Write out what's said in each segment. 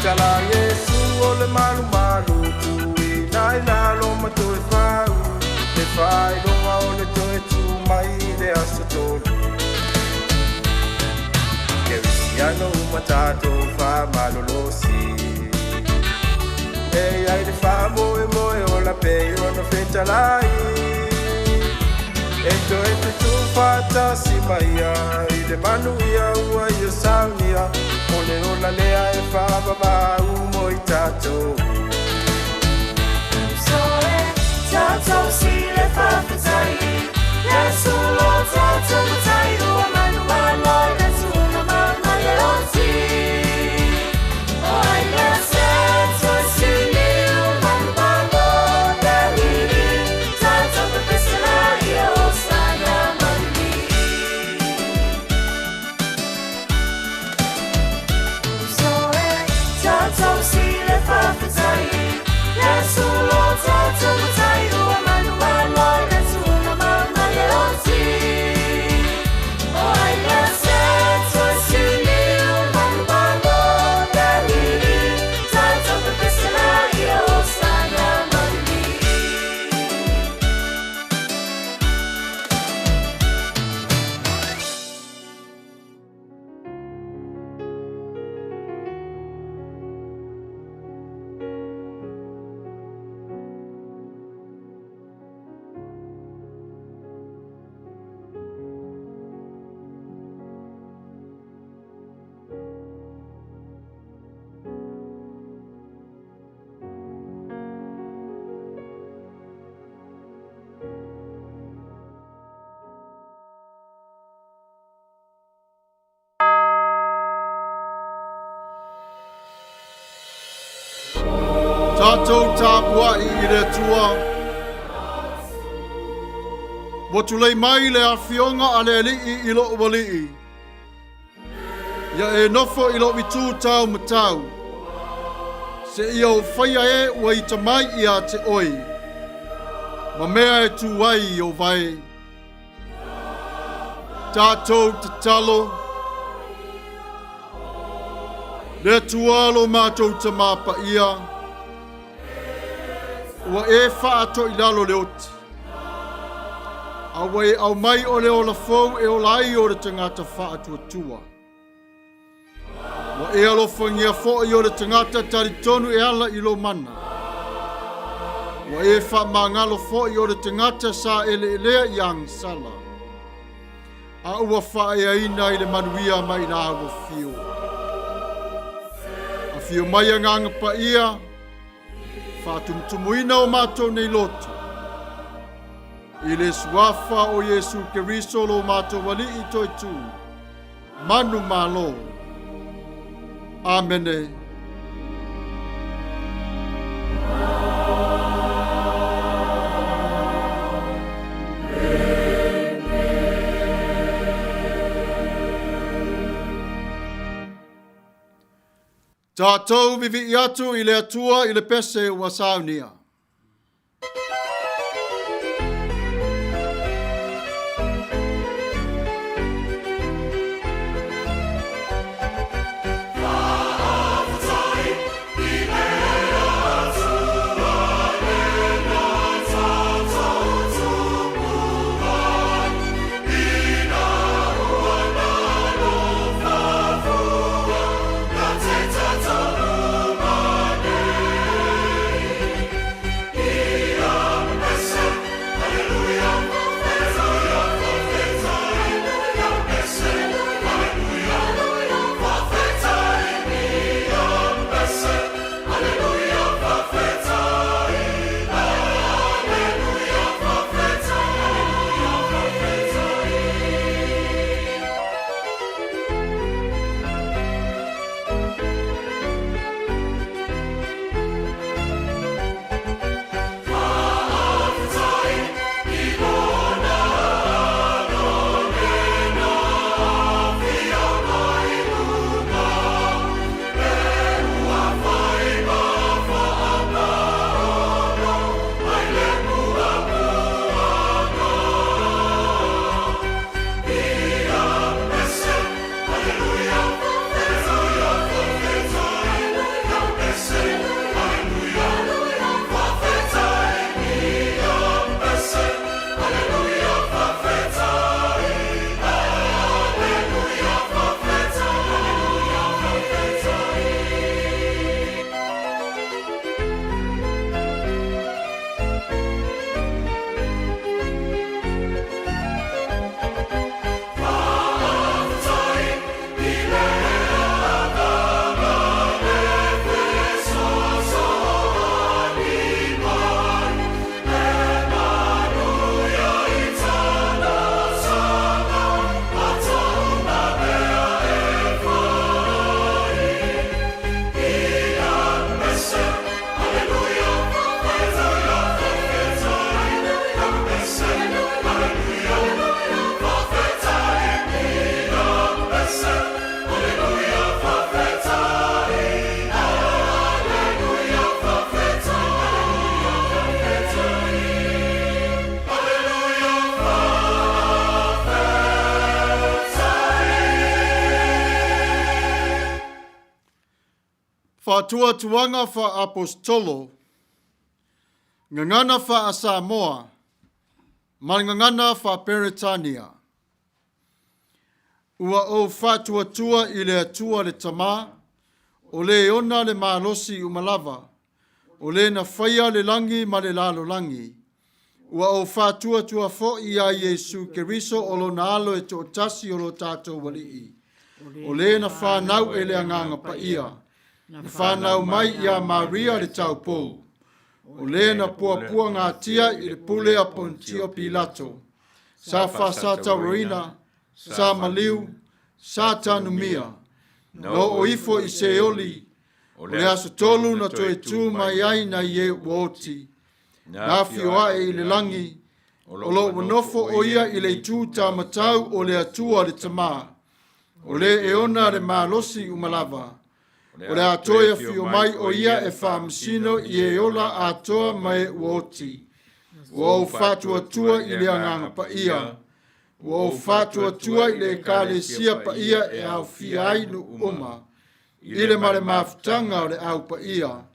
Fetala Iesu o le malumalu tuuina i lalo ma toe fau le faailoga o le toe tu mai i le aso tolu. Kerisiano uma tatou faamalolosi e iai le faamoemoe ola pei ona fetalai e toe tutufaatasi ma ia i le manuia ua ia saunia o le ola lea e faavavau mo i tatou. Tatou si le faafetai Iesu lo tatou matai ua manumalo i le tuuga ma le oti. O ai lea se toe siliu manumalo le alii tatou pepese laia Hosana malili. Uso e tatou si le faafetai Iesu lo tatou matai ua manumalo i le tuuga ma le oti. O ai lea se toe siliu manumalo le alii tatou pepese laia Hosana malili. Tatou tapuai i le Atua. Ua tulai mai le afioga a le Alii i lou Alii. Ia e nofo i lou itu tau matau. Seia ou faia e ua ita mai ia te oe. Ma mea e tu ai o vae. Tatou tatalo. Le Atua lo matou Tamā Paia, ua e faatoilalo le oti, a ua e aumai o le ola fou e ola ai o le tagata faatuatua. Ua e alofagia foi o le tagata talitonu e ala i lo mana. Ua e faamagalo foi o le tagata sa eleelea i agasala. A ua faaeaina i le manuia mai la ua fio. Afio mai Agaga Paia, faatumutumuina o matou nei loto. I le suafa o Iesu Keriso lo matou Alii toetū, manu malo. Amene. Tatou vivii atu i le Atua i le pese ua saunia. Faatuatuaga faa-Aposetolo, Gagana faa-Samoa ma le Gagana faa-Peretania. Ua ou faatuatua i le Atua le Tama, o le ona le malosi uma lava, o le na faia le lagi ma le lalolagi. Ua ou faatuatua foi iā Iesu Keriso o Lona Alo e toatasi o lo tatou Alii, o le na fanau e le Agaga Paia, na fanau mai iā Maria le taupou, o le na puapuagatia i le pule a Ponitio Pilato, sa faasatauaina, sa maliu, sa tanumia, na oo ifo i Seoli, o le aso tolu na toe tu mai ai nai e ua oti, na afio ae i le lagi, o lo o nofo o ia i le itu taumatau o le Atua le Tama, o le e ona le malosi uma lava, o le a toe afio mai o ia e faamasino i e ola atoa ma e ua oti. Ua ou faatuatua i le Agaga Paia, ua ou faatuatua i le Ekalesia paia e aofia ai nuu uma, i le ma le mafutaga o le Au Paia,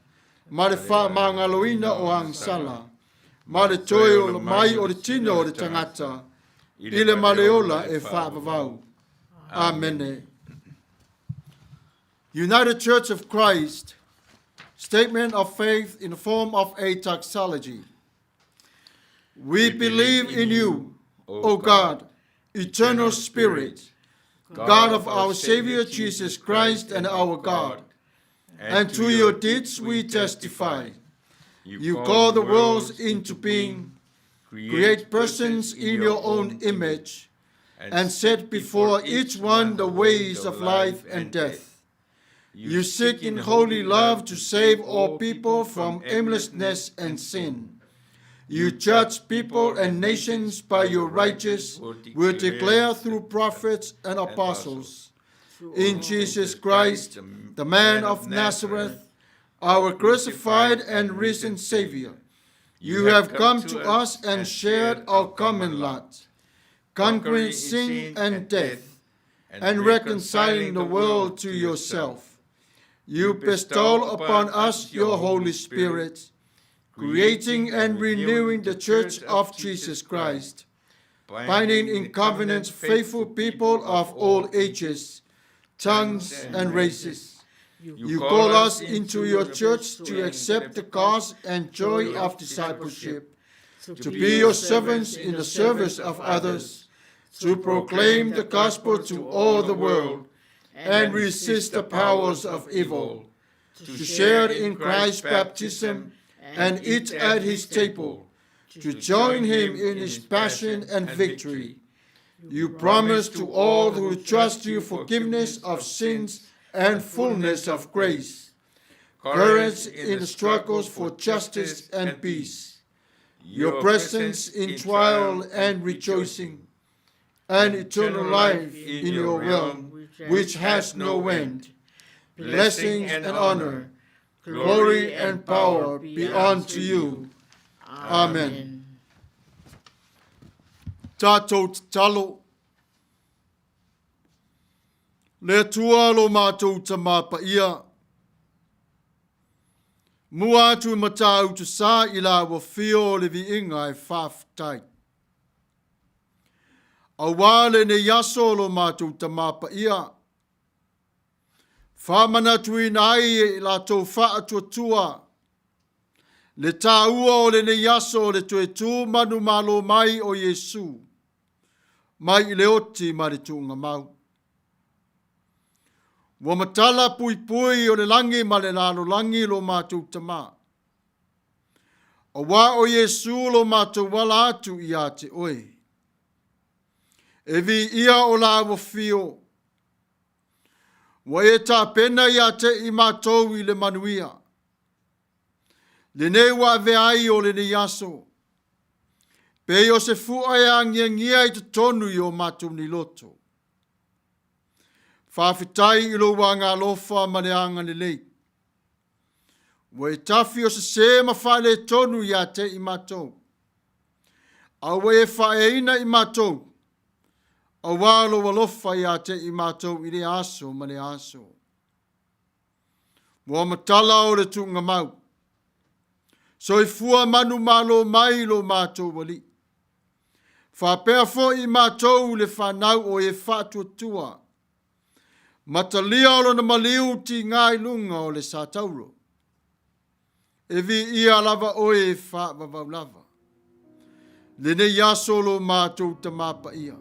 ma le faamagaloina o agasala, ma le toe ola mai o le tino o le tagata, i le ma le ola e faavavau. Amene. United Church of Christ, Statement of Faith in the form of a doxology. We believe in you, O God, eternal Spirit, God of our Savior Jesus Christ and our God, and to your deeds we testify. You call the worlds into being, create persons in your own image, and set before each one the ways of life and death. You seek in holy love to save all people from aimlessness and sin. You judge people and nations by your righteous will declare through prophets and apostles. In Jesus Christ, the man of Nazareth, our crucified and risen Savior, you have come to us and shared our common lot, conquering sin and death, and reconciling the world to yourself. You bestow upon us your Holy Spirit, creating and renewing the Church of Jesus Christ, binding in covenant faithful people of all ages, tongues, and races. You call us into your church to accept the cause and joy of discipleship, to be your servants in the service of others, to proclaim the gospel to all the world, and resist the powers of evil, to share in Christ's baptism and eat at his table, to join him in his passion and victory. You promise to all who trust you forgiveness of sins and fullness of grace, courage in the struggles for justice and peace, your presence in trial and rejoicing, and eternal life in your realm, which has no end. Blessings and honor, glory and power be unto you. Amen. Tātou tatalo. Le Atua lo mātou tamā paia. Mua atu i Matautu sa i la ua fio o le viiga e whawhetai. Auā lenei aso o lo mātou tamā paia. Faamanatuina ai e i latou faatuatua le tāua o lenei aso o le toe tū manumalo mai o Iesu mai i le oti ma le tuugamau. Ua matala puipui o le lagi ma le lalolagi lo matou Tamā. Auā o Iesu lo matou ala atu iā te oe. E viia o lāua fio. Ua e tapena iā te i matou i le manuia. Lenei ua avea ai o lenei aso. Pei o se fua e agiagia i totonu i o matou nei loto. Faafetai i lou agalofa ma le agalelei. Ua e tafi o sesē ma faaletonu iā te i matou. A ua e faaeaina i matou, auā lou alofa iā te i matou i lea aso ma lea aso. Muamatala o le tuugamau. Soifua manumalo mai lo matou Alii. Faapea foi i matou le fanau o e faatuatua. Matalia o lona maliu tiga i luga o le satauro. E viia lava oe e faavavau lava. Lenei aso lo matou Tamā Paia.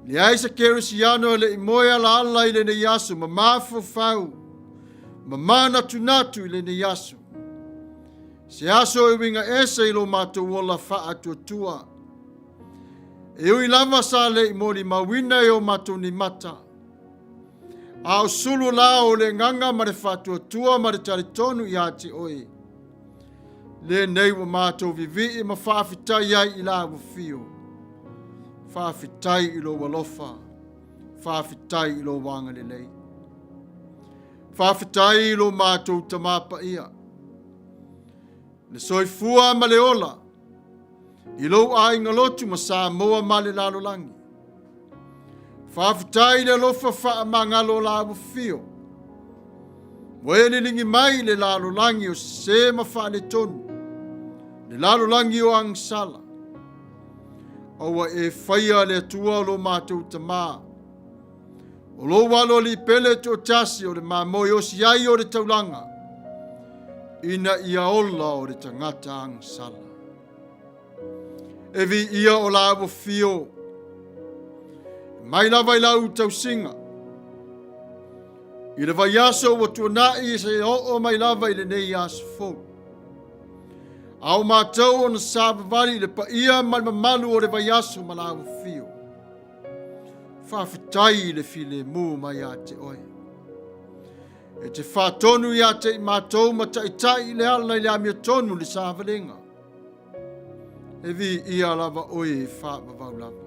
Leai se kerisiano e le i moe alaala i lenei aso ma mafaufau ma manatunatu i lenei aso. Se aso e uiga ese i lo matou ola faatuatua. E ui lava sa le i molimauina e o matou nei mata, a o sulu la o le agaga ma le faatuatua ma le talitonu ia te oe. Lenei ua matou vivii ma faafetai ai i lau afio. Faafetai i lou alofa, faafetai i lou agalelei. Faafetai i lo matou Tamā Paia, le soifua ma le ola, i lou aiga lotu ma Samoa ma le lalolagi. Faafetai i le alofa faamagalo o lau afio, ua e liligi mai i le lalolagi o sese ma faaletonu, le lalolagi o agasala. A ua e faia le Atua o lo matou Tamā, o lou alo alii pele toatasi o le mamoe osi ai o le taulaga, ina ia ola o le tagata agasala. E viia o lau afio, mai lava i lau tausiga, i le vaiaso ua tuanai se oo mai lava i lenei aso fou. A o matou ona savavali i le paia ma le mamalu o le vaiaso ma lau afio. Faafetai i le filemu mai ia te oe. E te faatonu ia te i matou ma taitai i le ala i le amiotonu le savalega. E viia lava oe e faavavau lava.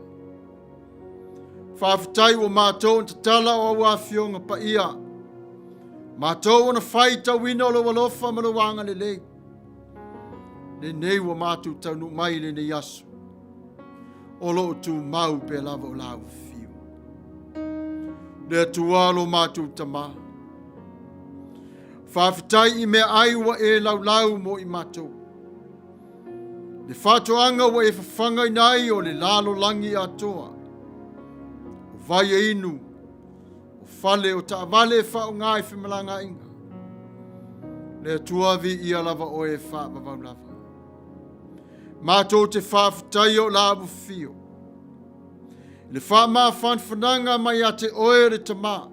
Faafetai ua matou ona tatala o au afioga paia. Matou ona faitauina o lou alofa ma lou agalelei. Lenei ua matou taunuu mai i lenei aso. O lo o tumau pea lava o lau afio. Le Atua lo matou Tamā. Faafetai i meaai ua e laulau mo i matou. Le faatoaga ua e fafagaina ai o le lalolagi atoa. O vai e inu, o fale o taavale e faaaoga i femalagaaiga. Le Atua viia lava oe e faavavau lava. Matou te faafetai o la afio. Le faamafanafanaga mai ia te oe le Tamā.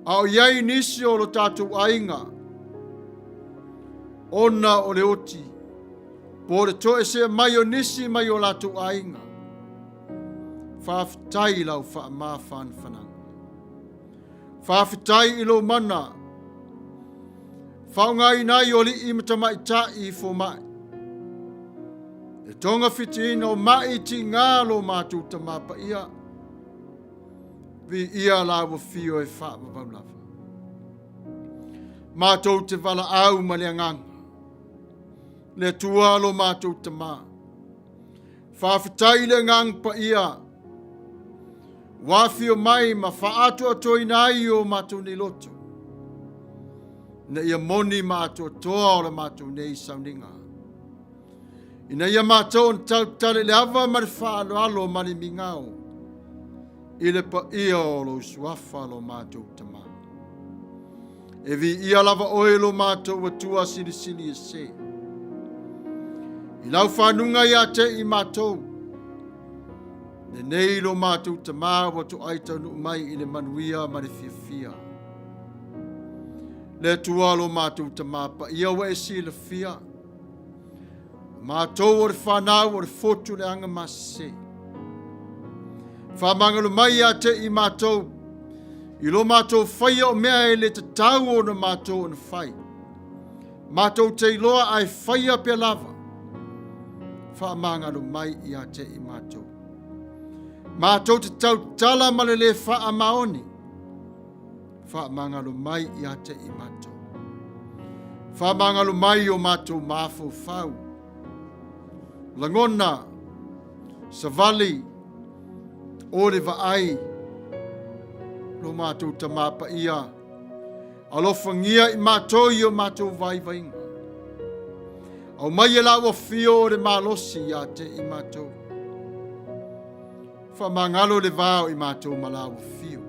A o i ai nisi o lo tatou aiga, ona o le oti, po o le toesea mai o nisi mai o latou aiga. Faafetai i lau faamafanafanaga. Faafetai i lou mana. Faaaogaina ai o alii ma tamaitai i fomai. E togafitiina o mai tiga lo matou Tamā Paia. Viia lau afio e faavavau lava. Matou te valaau ma le agaga. Le Atua lo matou Tamā. Faafetai i le Agaga Paia ua afio mai ma faaatoatoaina ai o matou nei loto, ina ia moni ma atoatoa o le matou nei sauniga, ina ia matou ona tautale i le ava ma le faaaloalo ma le migao i le paia o lou suafa lo matou Tamā. E viia lava oe lo matou Atua silisili ese. I lau fanuga ia te i matou, lenei lo matou Tamā ua toai taunuu mai i le manuia ma le fiafia. Le Atua lo matou Tamā paia ua e silafia, O matou o le fanau o le fotu le aga masese. Faamagalo mai ia te i matou, i lo matou faia o mea e le tatau ona matou ona fai. Matou te iloa ae faia pea lava. Faamagalo mai ia te i matou. Matou te tautala ma le le faamaoni. Faamagalo mai ia te i matou. Faamagalo mai o matou mafaufau. Lagona, savali, o le vaai, lo matou Tamā Paia. Alofagia i matou i o matou vaivaiga. Aumai e lau afio o le malosi ia te i matou. Faamagalo le va o i matou ma lau afio.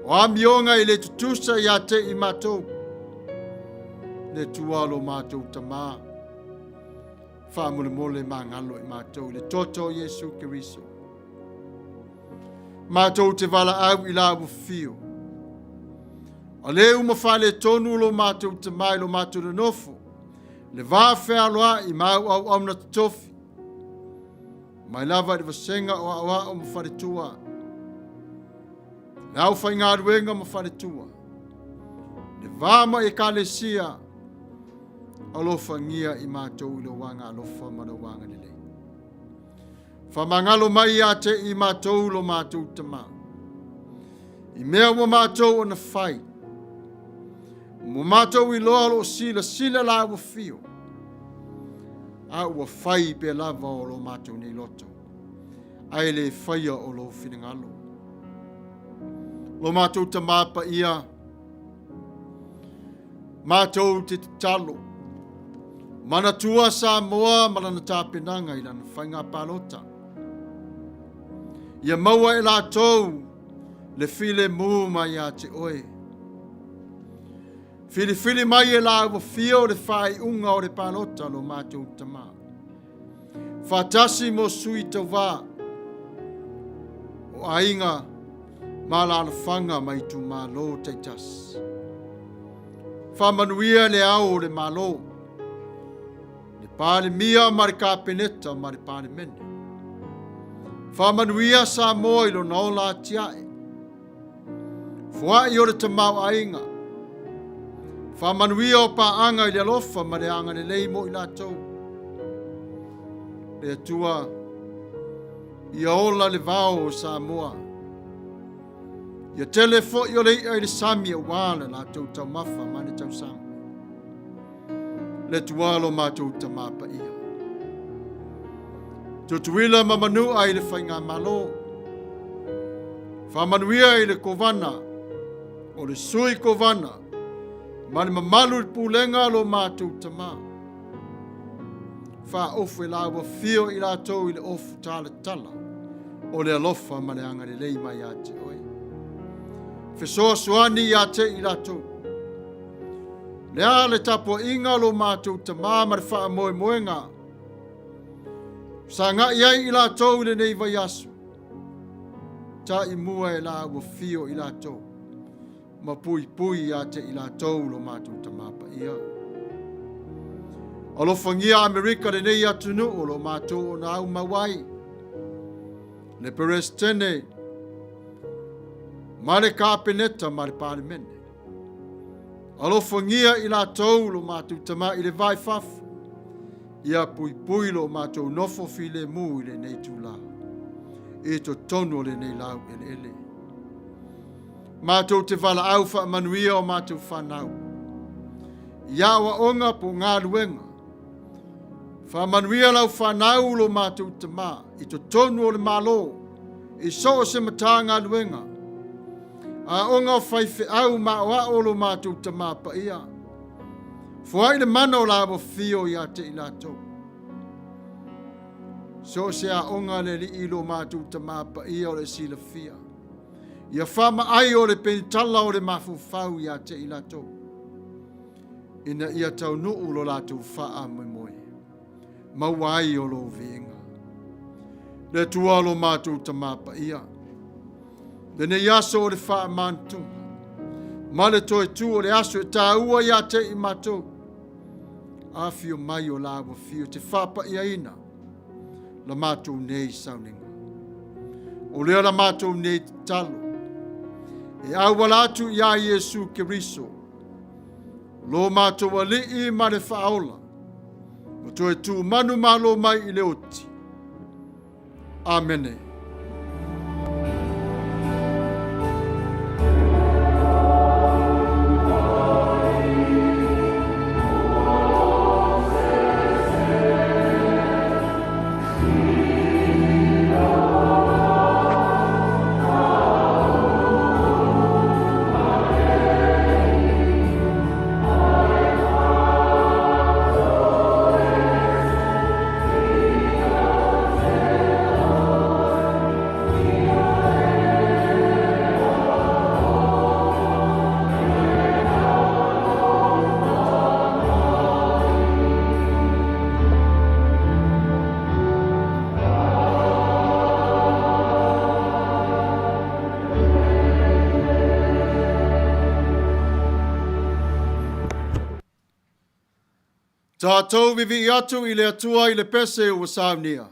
O amioga e le tutusa ia te i matou. Le Atua lo matou Tamā, faamolemole magalo i matou i le toto o Iesu Keriso. Matou te valaau i lau afio. O lea ua faaletonu lo matou tamā i lo matou nonofo, le va fealoai ma au auauna totofi, mai lava i le vasega o aoao ma faletua, le aufaigaluega ma faletua, le va ma ekalesia, alofagia i matou i lou agaalofa ma lou agalelei. Faamagalo mai ia te i matou lo matou tamā. I mea ua matou ona fai, ua matou iloa o lo o silasila lau afio, a ua fai pea lava o lo matou nei loto, ae le faia o lou finagalo. Lo matou tamā paia, Matou te tatalo, manatua Samoa ma lana tapenaga i lana faiga palota. Ia maua e latou le filemu mai ia te oe. Filifili mai e lau afio le faaiuga o le palota lo matou tamā. Faatasi mo sui tauva o aiga ma alaalafaga ma itumalo taitasi. Faamanuia le ao o le Malo, le Palemia ma le Kapeneta ma le Palemene. Faamanuia Samoa i lona ola atiae. Foai o le tamaoaiga. Faamanuia o paaga i le alofa ma le agalelei mo i latou. Le Atua, ia ola le vao o Samoa. Ia tele foi o le i'a i le sami aua le latou taumafa ma le tausaga. Le Atua lo matou Tamā Paia. Tutuila ma Manua i le Faigamalo. Faamanuia i le Kovana, o le Sui Kovana, ma le mamalu i le pulega lo matou Tamā. Faaofu e lau afio i latou i le ofu talatala o le alofa ma le agalelei mai ia te oe. Fesoasoani ia te i latou. Le a le tapuaiga o lo matou Tamā ma le faamoemoega sagai ai i latou i lenei vaiaso. Taimua e lau afio i latou ma puipui ia te i latou lo matou Tamā Paia. Alofagia Amerika lenei atunuu o lo matou ona aumau ai. Le Peresetene ma le Kapeneta ma le Palemene. Alofagia i latou lo matou Tamā i le va i fafo. Ia puipui lo matou nofo filemu i lenei itula, i totonu o lenei laueleele. Matou te valaau faamanuia o matou fanau. I aoaoga po o galuega. Faamanuia lau fanau lo matou Tamā i totonu o le Malo, i so o se Matagaluega. Aoga o faifeau ma aoao lo matou Tamā Paia. Foai le mana o lau afio ia te i latou. So o se aoga a le Alii lo matou Tamā Paia o le silafia. Ia faamaai o le penitala o le mafaufau ia te i latou, ina ia taunuu lo latou faamoemoe, maua ai o lou viiga. Le Atua lo matou Tamā Paia, lenei aso o le faamantuga, ma le toe tu o le aso e taua ia te i matou, afio mai o lau afio te faapaiaina la matou nei sauniga. O lea la matou nei tatalo, e auala atu iā Iesu Keriso, lo matou Alii ma le Faaola, ma toe tu manumalo mai i le oti. Amene. Tatou vivii atu i le Atua i le pese ua saunia.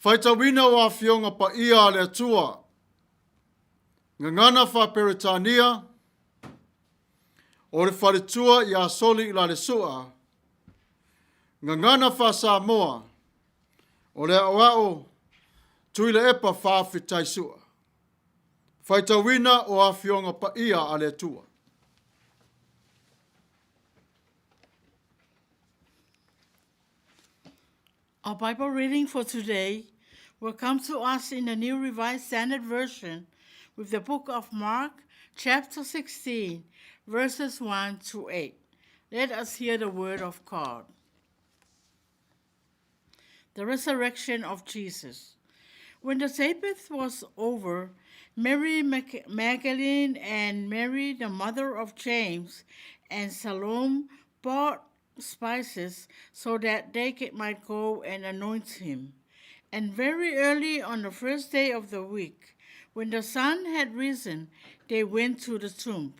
Faitauina o Afioga Paia a le Atua, Gagana Faa-Peretania, o le faletua ia Soli Ilalesua, Gagana Faa-Samoa, o le Aoao Tuilaepa Faafetaisua. Faitauina o Afioga Paia a le Atua. Our Bible reading for today will come to us in the New Revised Standard Version with the book of Mark, chapter 16, verses 1 to 8. Let us hear the word of God. The resurrection of Jesus. When the Sabbath was over, Mary Magdalene and Mary, the mother of James, and Salome bought spices so that they might go and anoint him. And very early on the first day of the week, when the sun had risen, they went to the tomb.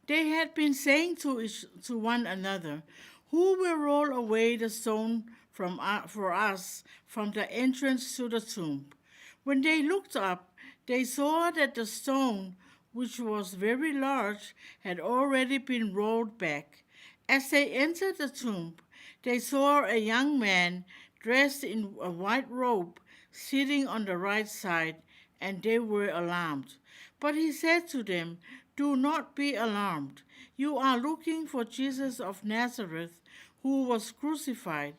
They had been saying to, each, to one another, Who will roll away the stone from, for us from the entrance to the tomb? When they looked up, they saw that the stone, which was very large, had already been rolled back. As they entered the tomb, they saw a young man dressed in a white robe sitting on the right side, and they were alarmed. But he said to them, Do not be alarmed. You are looking for Jesus of Nazareth, who was crucified.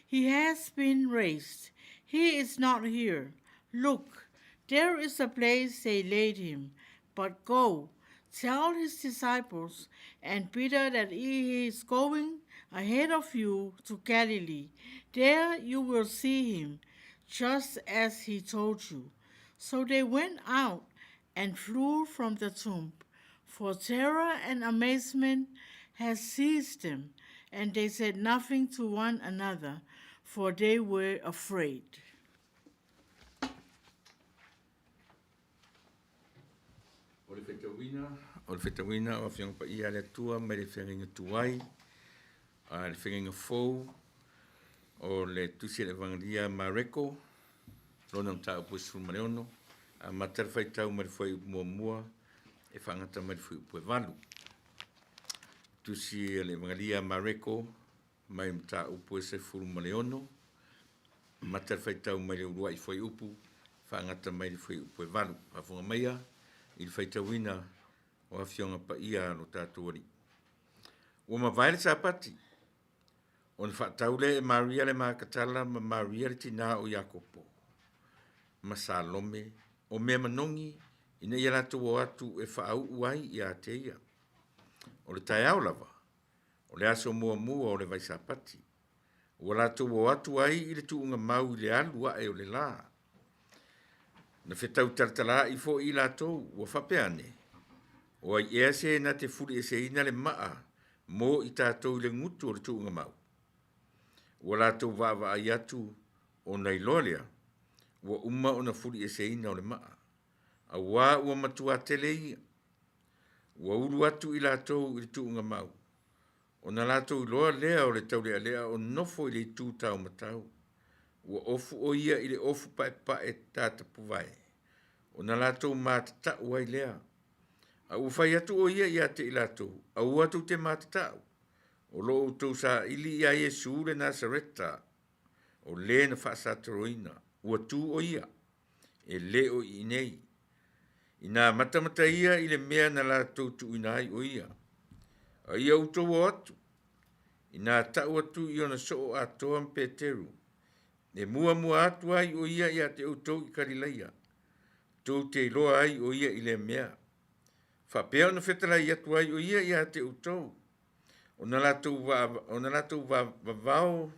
He has been raised. He is not here. Look, there is the place they laid him. But go, tell his disciples and Peter that he is going ahead of you to Galilee. There you will see him, just as he told you. So they went out and flew from the tomb, for terror and amazement had seized them, and they said nothing to one another, for they were afraid. O le faitauina, o le faitauina o Afioga Paia a le Atua mai le Feagaiga Tuai, a le Feagaiga Fou, o le Tusi a le Evangelia a Mareko, lona mataupu e 16, amata le faitau mai le fuaiupu muamua e faagata mai le fuaiupu e valu. Tusi a le Evangelia a Mareko mai mataupu e 16, amata le faitau mai le uluai fuaiupu, faagata mai le fuaiupu e valu. Faafofoga maia i le faitauina o Afioga Paia a lo tatou Alii. Ua mavae le Sapati, ona faatau lea e Maria le Makatala ma Maria le tinā o Iakopo ma Salome o mea manogi ina ia latou o atu e faauu ai ia te ia. O le taeao lava, o le aso muamua o le vaisapati, ua latou o atu ai i le tuuga mau i le alu ae o le lā. Na fetau talatalaai foi i latou, ua faapea ane, O ai ea se na te fulieseina le maa mo i tatou i le gutu o le tuuga mau? Ua latou vaavaai atu ona iloa lea, ua uma ona fulieseina o le maa, auā ua matua tele ia. Ua ulu atu i latou i le tuuga mau, ona latou iloa lea o le taulealea o nofo i le itu taumatau. Ua ofu o ia i le ofu paepae tatapuvae, ona latou matatau ai lea. A ua fai atu o ia ia te i latou, aua tou te matatau, o lo o outou saili iā Iesu le Nasareta, o le na faasatoloina, ua tu o ia, e le o i inei. Inā matamata ia i le mea na latou tuuina ai o ia, a ia outou o atu, inā tau atu i ona soo atoa ma Peteru, e muamua atu ai o ia ia te outou i Kalilaia, tou te iloa ai o ia i lea mea. Faapea ona fetalai atu ai o ia ia te outou, ona latou va, ona latou va, vavao,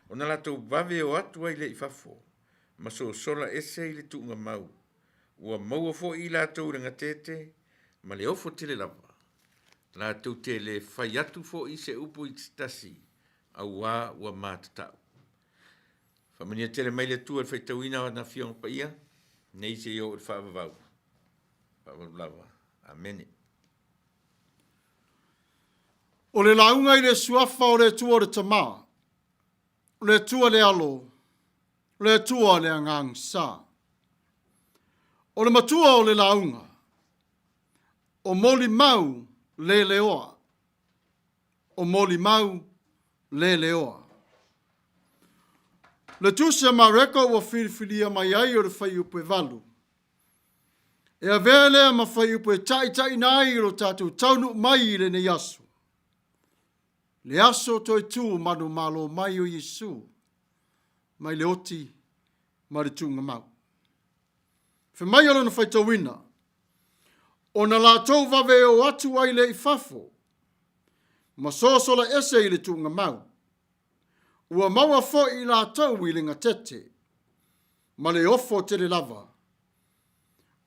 ona latou vave o atu ai lea i fafo, ma sosola ese i le tuuga mau. Ua maua foi i latou i le gatete ma le ofo tele lava. Latou te le fai atu foi se upu i se tasi, auā ua matatau. Faamanuia tele mai le Atua i le faitauina o ana Afioga Paia, nei seia oo i le faavavau. Faavalu lava. Amene. O le lauga i le Suafa o le Atua o le Tama, o le Atua le Alo, o le Atua le Agaga Sa. O le matua o le lauga, o molimau leleoa, o molimau leleoa. Le Tusi a Mareko ua filifilia mai ai o le fuaiupu e 8. E avea lea ma fuaiupu e taitaiina ai lo tatou taunuu mai i lenei aso. Le aso toe tu manumalo mai o Iesu mai le oti ma le tuugamau. Fai mai o lona faitauina, ona latou vave o atu ai lea i fafo, ma sosola ese i le tuugamau. Ua maua foi i latou i le gatete, ma le ofo tele lava.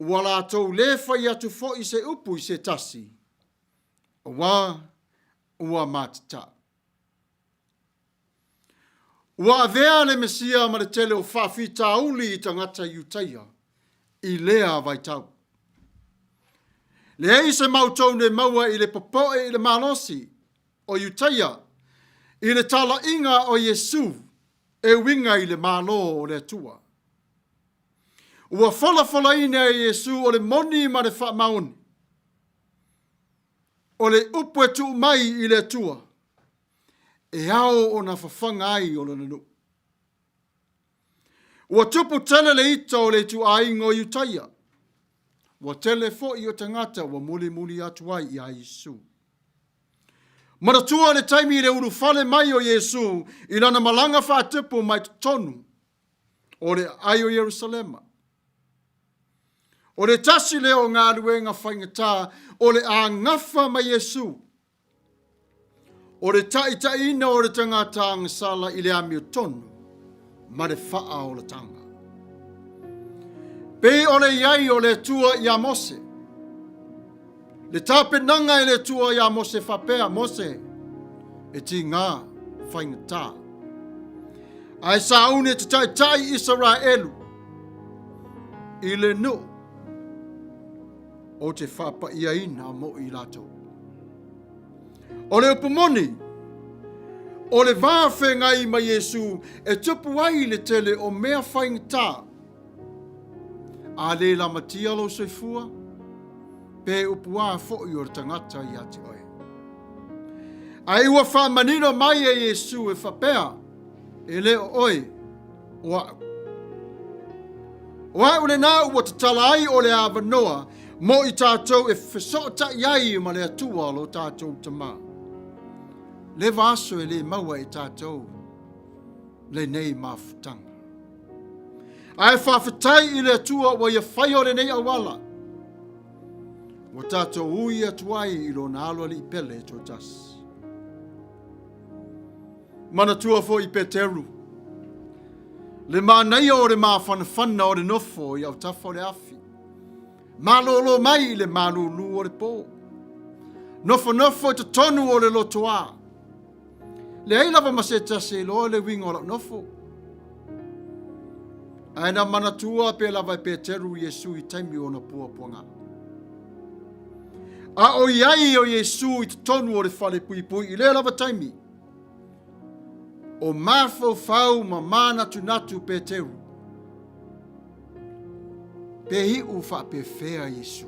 Ua latou lē fai atu foi se upu i se tasi, auā ua matatau. Ua avea le Mesia ma le tele o faafitauli i tagata Iutaia i lea vaitau. Leai se mautonu e maua i le popoe i le malosi o Iutaia i le talaiga o Iesu e uiga i le Malo o le Atua. Ua folafolaina e Iesu o le moni ma le faamaoni, o le upu e tuu mai i le Atua e ao ona fafaga ai o lona nuu. Ua tupu tele le ita o le ituaiga o Iutaia. Ua tele foi o tagata ua mulimuli atu ai iā Iesu. Manatua le taimi i le ulufale mai o Iesu i lana malaga faatupu mai totonu o le aai o Ierusalema. O le tasi lea o galuega faigata o le a gafa ma Iesu O le taitaiina o le tagata agasala i le amiotonu ma le faaolataga. Pei o le i ai o le Atua iā Mose. Le tapenaga e le Atua iā Mose faapea, Mose, e tigā faigata. Ae sauni e te taitai Isaraelu i le nuu ou te faapaiaina mo i latou. O le upu moni, o le va feagai ma Iesu e tupu ai le tele o mea faigata. A le lamatia lou soifua, pe upu a foi o le tagata ia te oe. Ae ua faamanino mai e Iesu e faapea, e le o oe, o a'u. O a'u lenā ua tatala ai o le avanoa mo i tātou e fesootai ai ma le Atua lo tātou Tamā. Leva aso e lē maua e tātou lenei mafutaga. Ae faafetai i le Atua ua ia faia o lenei auala ua tātou ui atu ai i lona alo alii pele e toatasi. Manatua foi Peteru, le manaia o le mafanafana o le nofo i autafa o le afi. Malōlō mai i le malūlū o le pō. Nofonofo i totonu o le lotoā. Leai lava ma se tasi e iloa le uiga o lau nofo. Ae na manatua pea lava e Peteru Iesu i taimi o ona puapuaga. A o i ai o Iesu i totonu o le fale puipui i lea lava taimi, o mafaufau ma manatunatu Peteru, pe iu faapefea Iesu.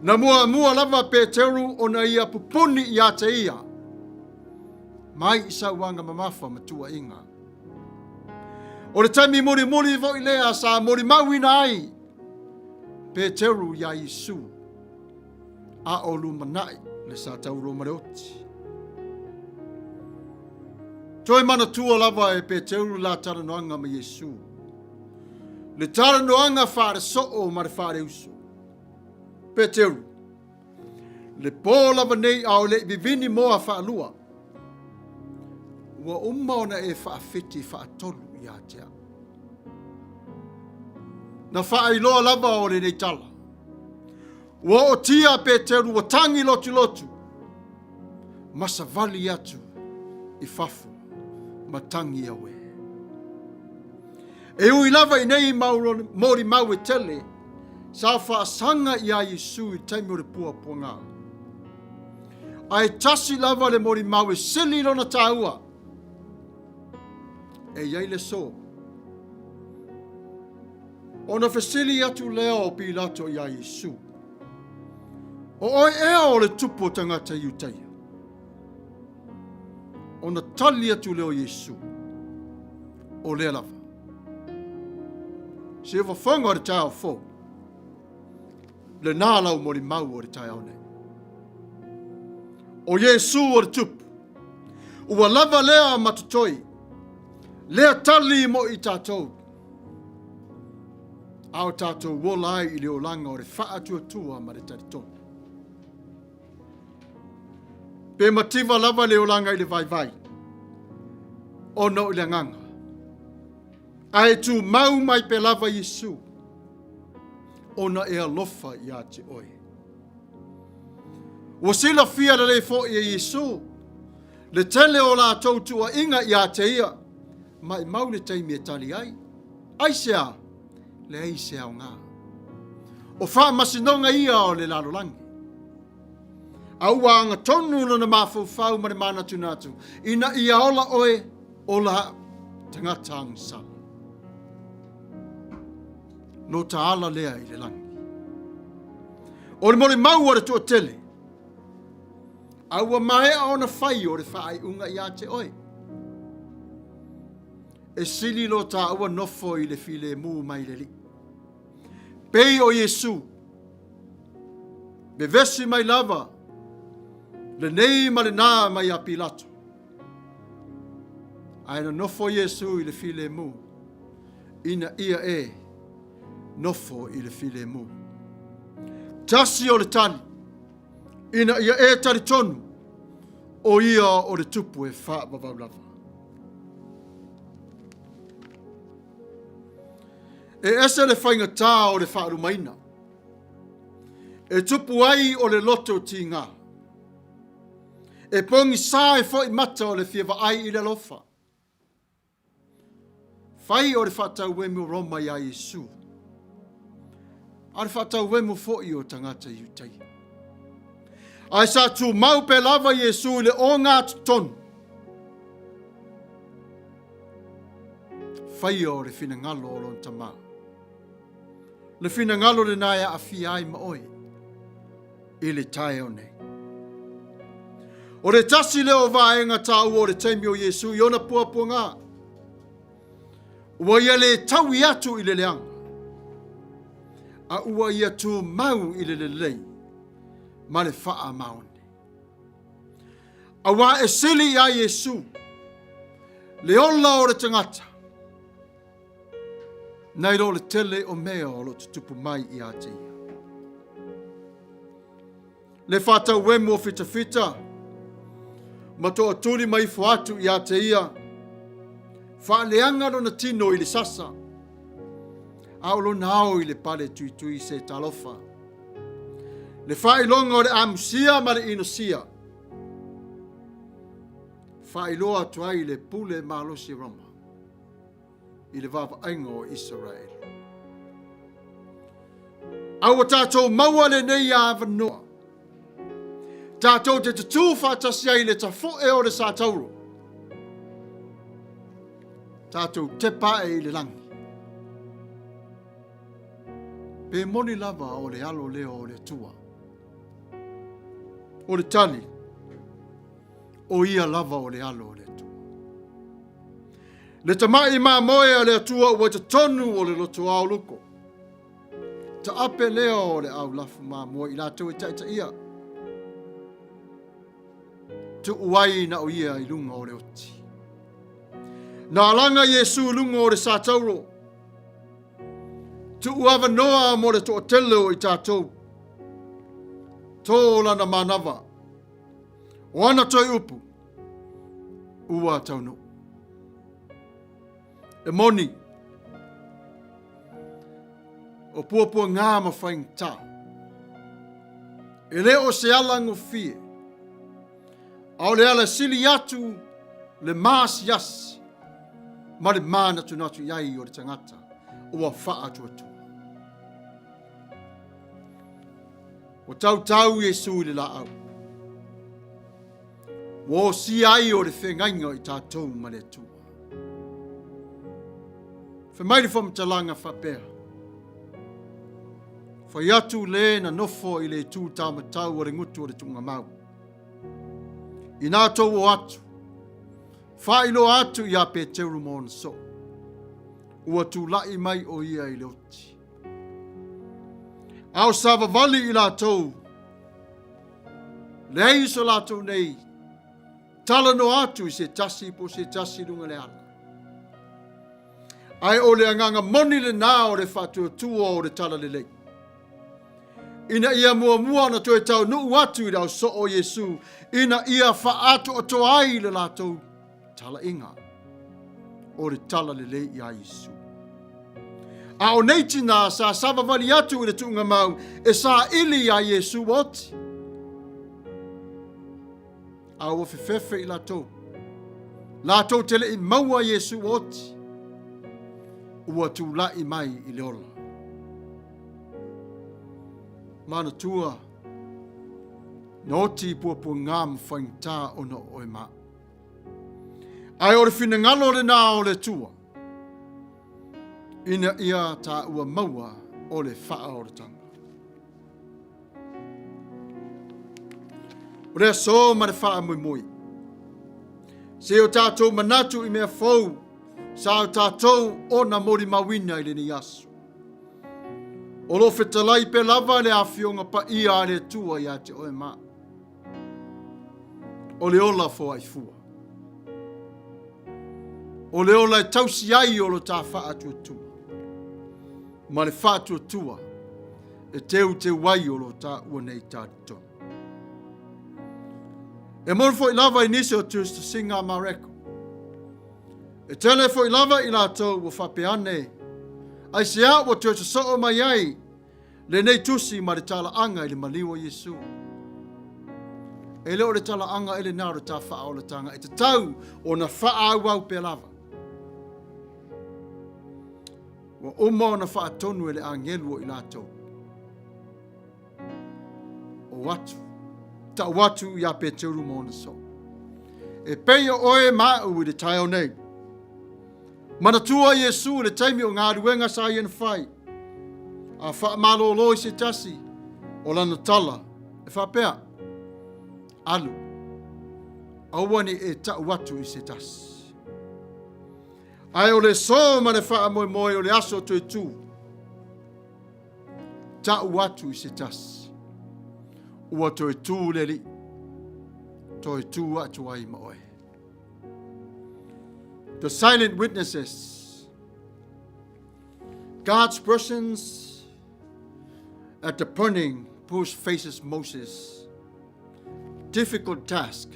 Na muamua lava Peteru ona ia pupuni iā te ia, mai i sauaga mamafa ma tuuaiga. O le taimi mulimuli foi lea sa molimauina ai Peteru iā Iesu, a o lumanai le sa taulo ma le oti. Toe manatua lava e Peteru la talanoaga ma Iesu, le talanoaga faale-soo ma le faale-uso. Peteru, le pō lava nei a o le i vivini moa faalua, ua uma ona e faafeti faatolu ia te au. Na faailoa lava o lenei tala. Ua ootia Peteru ua tagi lotulotu ma savali atu i fafo ma tagi auē. E ui lava i nei mau molimau e tele, sa faasaga iā Iesu i le taimi o le puapuaga. Ae tasi lava le molimau e sili lona taua, e i ai le aso. Ona fesili atu lea o Pilato iā Iesu, O oe ea o le tupu o tagata Iutaia? Ona tali atu lea o Iesu, O lea lava. Siufofoga o le taeao fou, lenā lau molimau o le taeao nei. O Iesu o le tupu, ua lava lea ma totoi, lea tali mo i tatou, a o tatou ola ai i le olaga o le faatuatua ma le talitonu. Pe mativa lava le olaga i le vaivai, ona o le agaga. Ae tumau mai pea lava Iesu, ona e alofa ia te oe. Ua silafia lelei foi e Iesu, Le tele o latou tuuaiga ia te ia, maimau le taimi e tali ai. Aisea? Leai se aoga. O faamasinoga ia o le lalolagi. A ua agatonu lona mafaufau ma le manatunatu, ina ia ola oe, ola au, tagata agasala. Lo ta ala lea i le lagi. O le molimau a le toatele, a ua maea ona fai o le faaiuga ia te oe. E sili lo taua nofo i le filemu mai le Alii. Pei o Iesu, vevesi mai lava lenei ma lenā mai ia Pilato. Ae na nofo Iesu i le filemu, ina ia e nofo i le filemu. Tasi o le tali, ina ia e talitonu, o ia o le tupu e faavavau lava. E ese le faigatā o le faalumaina, e tupu ai o le loto tigā. E pogisā ai foi mata o le fia vaai i le alofa. Fai o le faatauemu o Roma iā Iesu, a o le faatauemu foi o tagata Iutaia. Ae sa tumau pea lava Iesu i le ogatotonu. Faia o le finagalo o lona Tama. Le finagalo lenā e aafia ai ma oe i le taeao nei. O le tasi lea o vaega taua o le taimi o Iesu i ona puapuaga, ua ia le taui atu i le leaga, a ua ia tumau i le lelei ma le faamaoni. Auā e sili iā Iesu le ola o le tagata nai lo le tele o mea o lo o tutupu mai ia te ia. Le faatauemu o fitafita ma toatuli ma ifo atu ia te ia, faaleaga lona tino i le sasa, a o lona ao i le pale tuitui se talofa. Le faailoga o le amusia ma le inosia, faailoa atu ai le pule malosi Roma i le vaavaaiga o Isaraelu. A ua tatou maua lenei avanoa, tatou te tutū faatasi ai i le tafoe o le satauro, tatou tepa ae i le lagi. Pe moni lava o le alo lea o le Atua. O le tali, o ia lava o le alo o le Atua. Le tamai mamoe a le Atua ua i totonu o le lotoao luko. Taape lea o le aulafu mamoe i latou e taitaia. Tuu ai na o ia i luga o le oti. Na alaga Iesu i luga o le satauro. Tuu avanoa mo le toatele o i tatou. Tō lana manava. O ana toe upu, ua taunuu. E moni, o puapuagā ma faigata. E le o se ala gofie, a o le ala sili atu le maasiasi ma le mānatunatu i ai o le tagata ua faatuatua. Ua tautau Iesu i le laau. Ua osia ai o le feagaiga o i tatou ma le Atua. Fai mai le faamatalaga faapea, Fai atu le na nofo i le itu taumatau o le gutu o le tuugamau. Inā tou o atu, faailoa atu iā Peteru ma ona soo, ua tulai mai o ia i le oti. A o savavali i latou, leai so latou nei talanoa atu i se tasi po o se tasi i luga le ala. Ae o le agaga moni lenā o le faatuatua o le talalelei. Ina ia muamua ona toe taunuu atu i le ausoo o Iesu, ina ia faaatoatoa ai le latou talaiga o le talalelei iā Iesu. A o nei tinā sa savavali atu i le tuugamau e saili iā Iesu ua oti. A ua fefefe i latou. Latou te le i maua Iesu ua oti. Ua tula'i mai i le ola. Manatua, na oti i puapuagā ma faigata ona o oe ma au. Ae o le finagalo lenā o le Atua, ina ia tāua maua o le faaolataga. O le aso ma le faamoemoe. Se o tātou manatu i mea fou sa o tātou ona molimauina i lenei aso. O lo fetalai pea lava le afioga paia a le Atua ia te oe ma au. O le ola foaifua. O le ola e tausi ai o lo ta faatuatua. Ma le faatuatua e teuteu ai o lo taua nei talitonu. E moni foi lava i nisi o tusitusiga a Mareko. E tele foi lava i latou ua faapea ane, aisea ua toe sosoo mai ai lenei tusi ma le talaaga i le maliu o Iesu. E le o le talaaga e lenā o le tā faaolataga e tatau ona faaauau pea lava. Ua uma ona faatonu e le agelu o i latou. O atu, tau atu iā Peteru ma ona soo. E pei o oe ma au i le taeao nei. Manatua Iesu i le taimi o galuega sa ia na fai, a faamalolo i se tasi o lana tala e faapea, Alu, aua ne i e tau atu i se tasi. Ae o le sō ma le faamoemoe o le aso toe tū, tau atu i se tasi, ua toe tū le Alii, toe tū atu ai ma oe. The silent witnesses. God's presence at the burning bush faces Moses. Difficult task.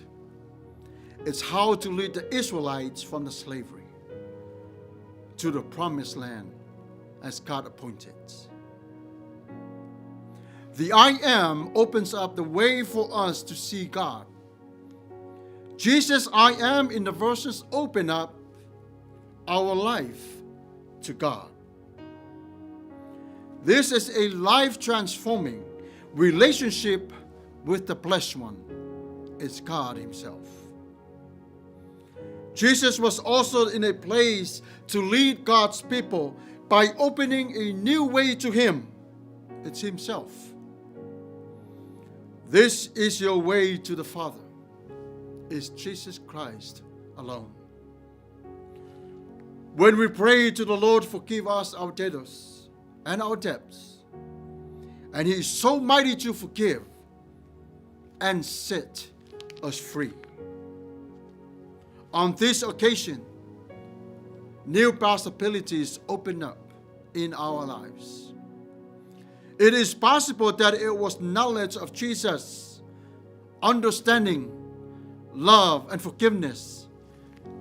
It's how to lead the Israelites from the slavery to the promised land as God appointed. The I am opens up the way for us to see God. Jesus, I am in the verses open up our life to God. This is a life transforming relationship with the blessed one. It's God Himself. Jesus was also in a place to lead God's people by opening a new way to Him. It's Himself. This is your way to the Father. It's Jesus Christ alone. When we pray to the Lord, forgive us our debtors and our debts. And He is so mighty to forgive and set us free. On this occasion, new possibilities open up in our lives. It is possible that it was knowledge of Jesus, understanding, love, and forgiveness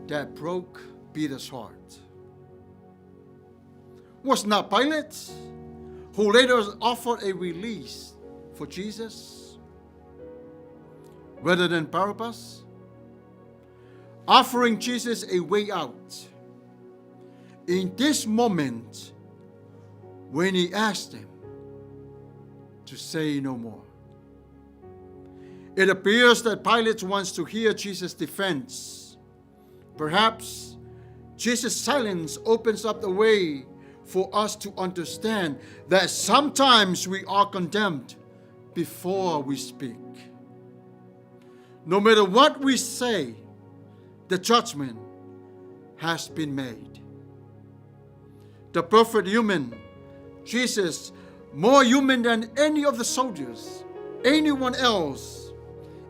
that broke Peter's heart. Was not Pilate, who later offered a release for Jesus, rather than Barabbas, offering Jesus a way out. In this moment, when he asked him to say no more. It appears that Pilate wants to hear Jesus' defense. Perhaps Jesus' silence opens up the way for us to understand that sometimes we are condemned before we speak. No matter what we say, the judgment has been made. The perfect human, Jesus, more human than any of the soldiers, anyone else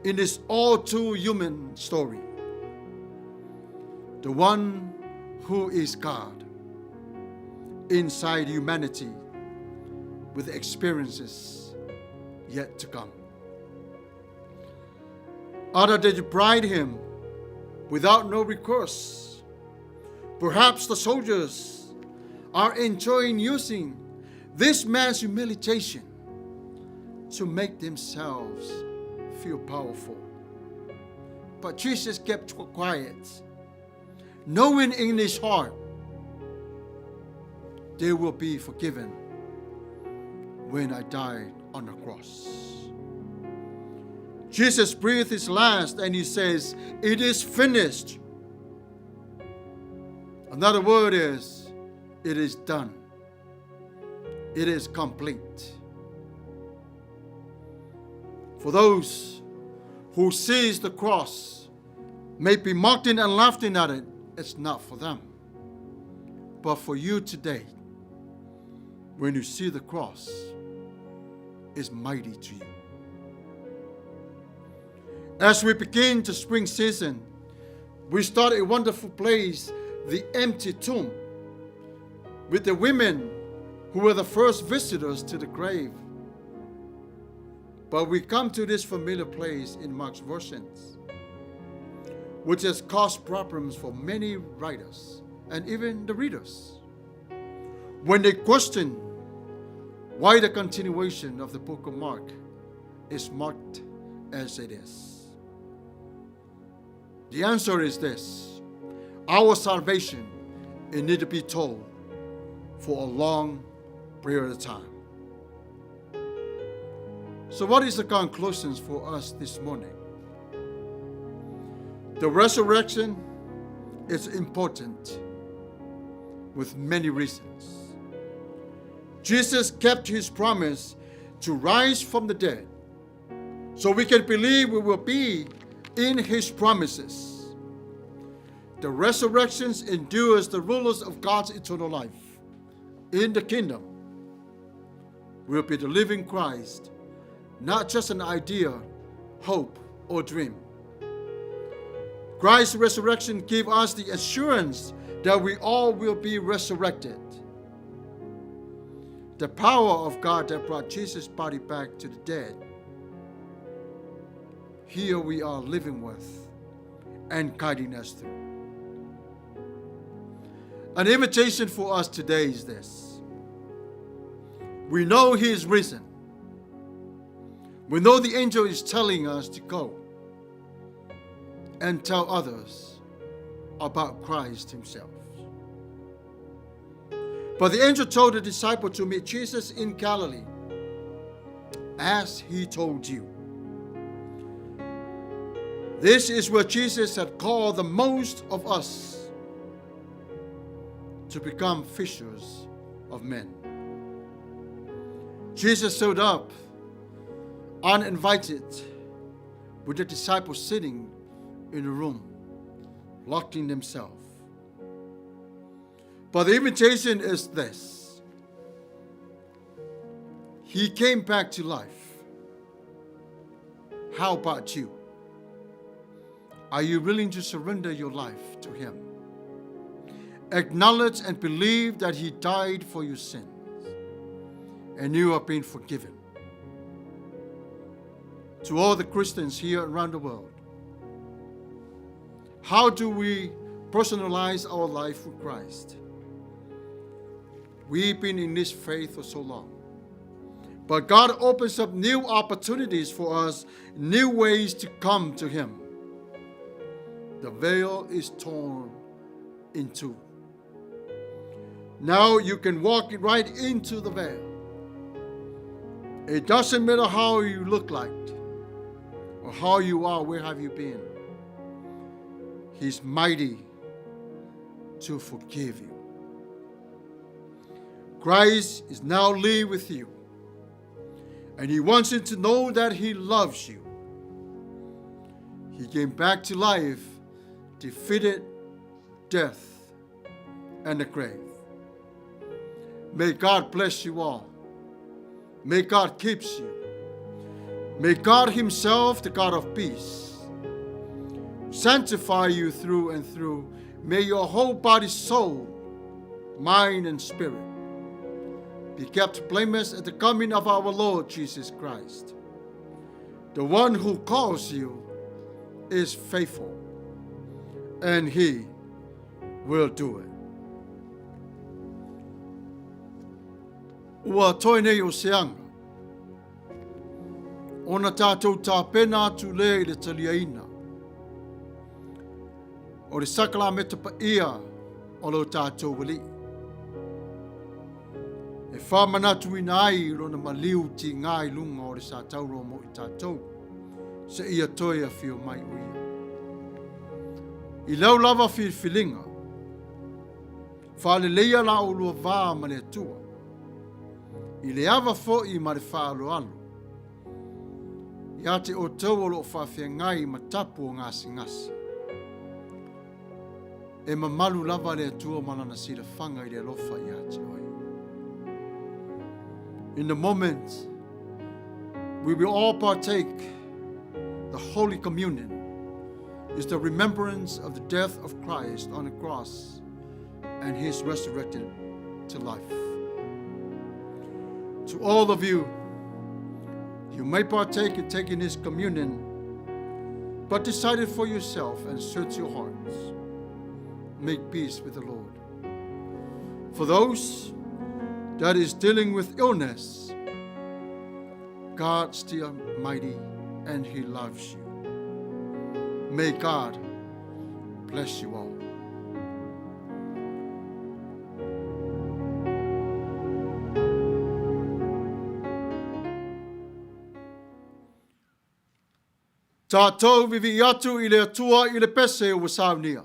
in this all too human story. The one who is God inside humanity with experiences yet to come. Other they deprived him without no recourse. Perhaps the soldiers are enjoying using this man's humiliation to make themselves feel powerful. But Jesus kept quiet, knowing in his heart they will be forgiven when I died on the cross. Jesus breathed his last and he says, It is finished. Another word is, It is done. It is complete. For those who sees the cross may be mocking and laughing at it, it's not for them. But for you today, when you see the cross, is mighty to you. As we begin the spring season, we start a wonderful place, the empty tomb, with the women who were the first visitors to the grave. But we come to this familiar place in Mark's versions, which has caused problems for many writers and even the readers. When they question why the continuation of the book of Mark is marked as it is. The answer is this our salvation it need to be told for a long period of time. So, what is the conclusions for us this morning? The resurrection is important with many reasons. Jesus kept his promise to rise from the dead so we can believe we will be in his promises. The resurrection endures the rulers of God's eternal life in the kingdom will be the living Christ, not just an idea, hope, or dream. Christ's resurrection gives us the assurance that we all will be resurrected. The power of God that brought Jesus' body back to the dead, here we are living with and guiding us through. An invitation for us today is this we know He is risen. We know the angel is telling us to go and tell others about Christ Himself. But the angel told the disciple to meet Jesus in Galilee, as he told you. This is where Jesus had called the most of us to become fishers of men. Jesus showed up uninvited with the disciples sitting in a room, locking themselves. But the invitation is this He came back to life. How about you? Are you willing to surrender your life to Him? Acknowledge and believe that He died for your sins and you have been forgiven. To all the Christians here around the world, how do we personalize our life with Christ? We've been in this faith for so long. But God opens up new opportunities for us, new ways to come to Him. The veil is torn in two. Now you can walk right into the veil. It doesn't matter how you look like or how you are, where have you been? He's mighty to forgive you. Christ is now live with you. And he wants you to know that he loves you. He came back to life, defeated death and the grave. May God bless you all. May God keep you. May God Himself, the God of peace, sanctify you through and through. May your whole body, soul, mind, and spirit be kept blameless at the coming of our Lord Jesus Christ. The one who calls you is faithful, and he will do it. Ua toe nei o seanga. Ona tātou tāpena atu le i le taliaina. O le sakalameta paia o lo tatou Alii, e faamanatuina ai lona maliu tiga i luga o le satauro mo i tatou, seia toe afio mai o ia. I lau lava filifiliga, faaleleia la oulua va ma le Atua, i le ava foi ma le faaaloalo, ia te outou o lo o faafeagai ma tapu o gasegase. E mamalu lava le Atua ma lana silafaga i le alofa ia te oe. In the moment, we will all partake the Holy Communion is the remembrance of the death of Christ on the cross and his resurrected to life. To all of you, you may partake in taking this communion, but decide it for yourself and search your hearts. Make peace with the Lord. For those that is dealing with illness, God's still mighty and he loves you. May God bless you all. Tatou vivii atu i le Atua i le pese ua saunia.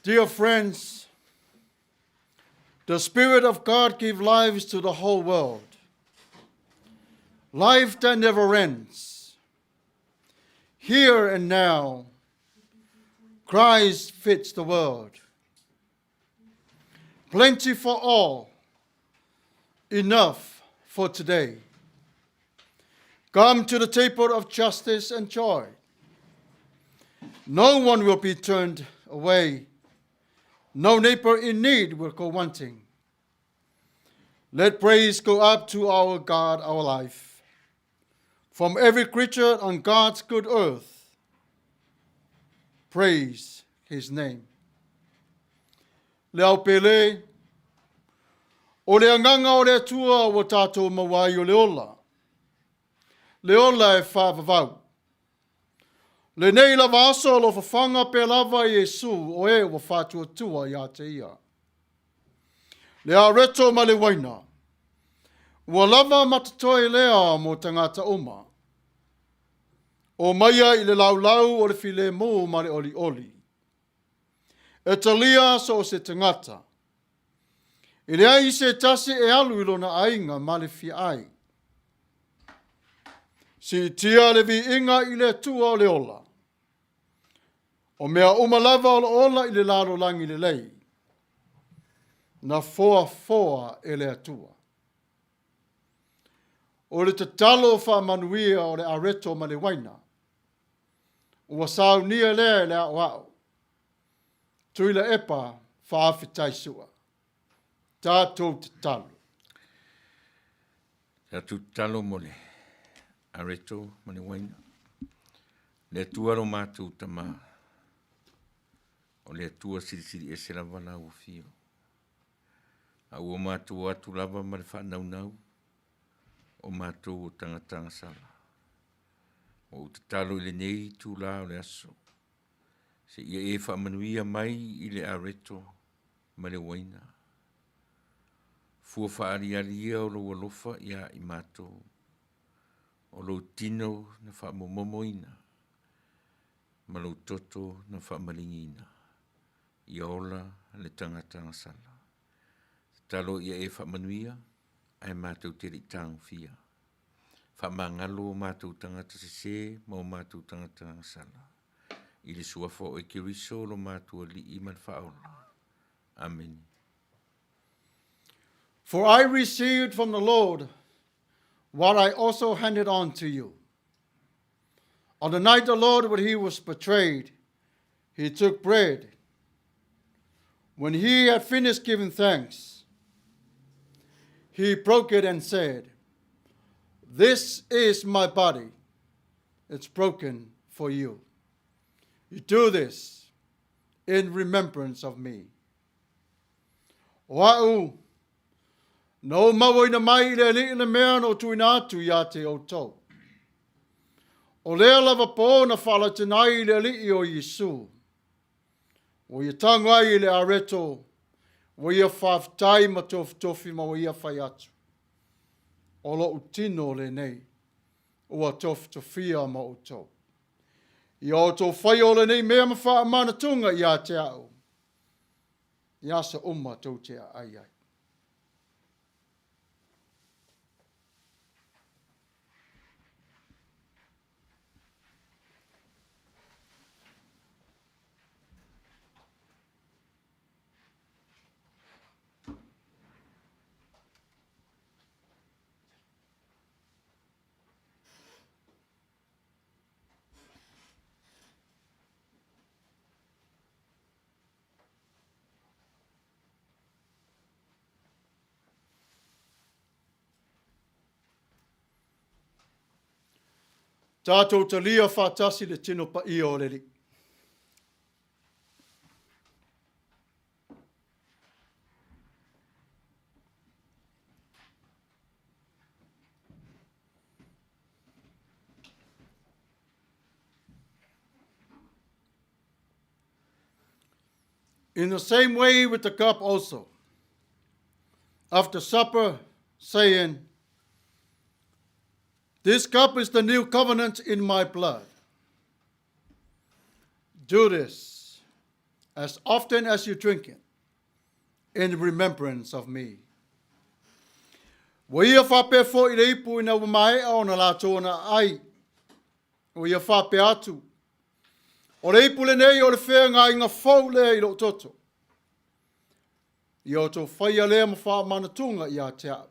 Dear friends, the The Spirit of God give lives to the whole world. Life that never ends. Here and now, Christ fits the world. Plenty for all, enough for today. Come to the table of justice and joy. No one will be turned away. No neighbor in need will go wanting. Let praise go up to our God, our life. From every creature on God's good earth, praise his name. Le ao pele, o le agaga o le Atua ua tātou maua ai o le ola. Le ola e whaavavau. Lenei lava aso o lo fafaga pea lava Iesu o e ua faatuatua iā te ia. Le areto ma le uaina, ua lava ma totoe lea mo tagata uma. Omaia i le laulau o le filemu ma le olioli. E talia so o se tagata. E leai se tasi e alu i lona aiga ma le fia ai. Siitia le viiga i le Atua o le ola. O mea uma lava o lo ola i le lalolagi lelei. Na foafoa e le Atua. O le tatalo faamanuia o le areto ma le uaina. Ua saunia lea e le aoao. Tuilaepa faafetai sua. Tatou tatalo. Tatou tatalo mo le areto ma le uaina. Le Atua lo matou Tama, o le Atua silisili ese lava lau afio. A ua matou atu lava ma le faanaunau, o matou o tagata agasala. Ua ou tatalo i lenei itulā o le aso, seia e faamanuia mai i le areto ma le uaina. Fua faaaliali ia o lou alofa iā i matou, o lou tino na faamomomoina ma lou toto na faamaligiina, ia ola le tagata agasala. Tatalo ia e faamanuia, ae matou te le i tagofia. Faamagalo o matou tagata sesē ma o matou tagata agasala. I le suafa o oe Keriso lo matou Alii ma le Faaola. Amene. For I received from the Lord what I also handed on to you. On the night the Lord, when he was betrayed, he took bread. When he had finished giving thanks, he broke it and said, This is my body. It's broken for you. You do this in remembrance of me. O a'u, na ou mauaina mai i le Alii le mea na ou tuuina atu iā te outou. O lea lava pō na faalautina ai i le Alii o Iesu. Ua ia tago ai i le areto, ua ia faafetai ma tofitofi ma ua ia fai atu. O lo'u tino lenei, ua tofitofia ma outou. Ia outou faia o lenei mea ma faamanatuga iā te a'u, i aso uma tou te aai ai. Tatou talia faatasi le tino paia o le Alii. In the same way with the cup also, after supper, saying, This cup is the new covenant in my blood. Do this as often as you drink it. in remembrance of me. Ua ia faapea foi i le ipu ina ua maea ona latou ona aai. Ua ia faapea atu, O le ipu lenei o le feagaiga fou lea i lou toto. Ia outou faia lea ma faamanatuga ia te au,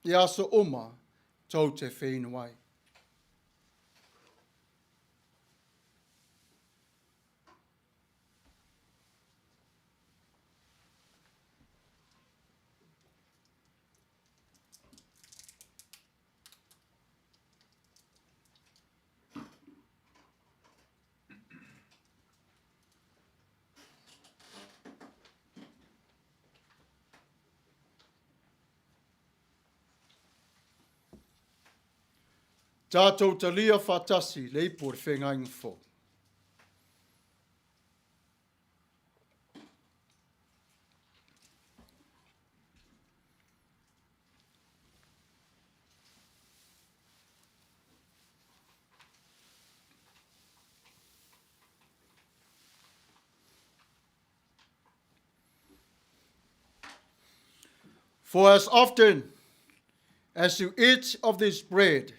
i aso uma tou te feinu ai. Tatou talia faatasi le ipu o le feagaiga fou. For as often as you eat of this bread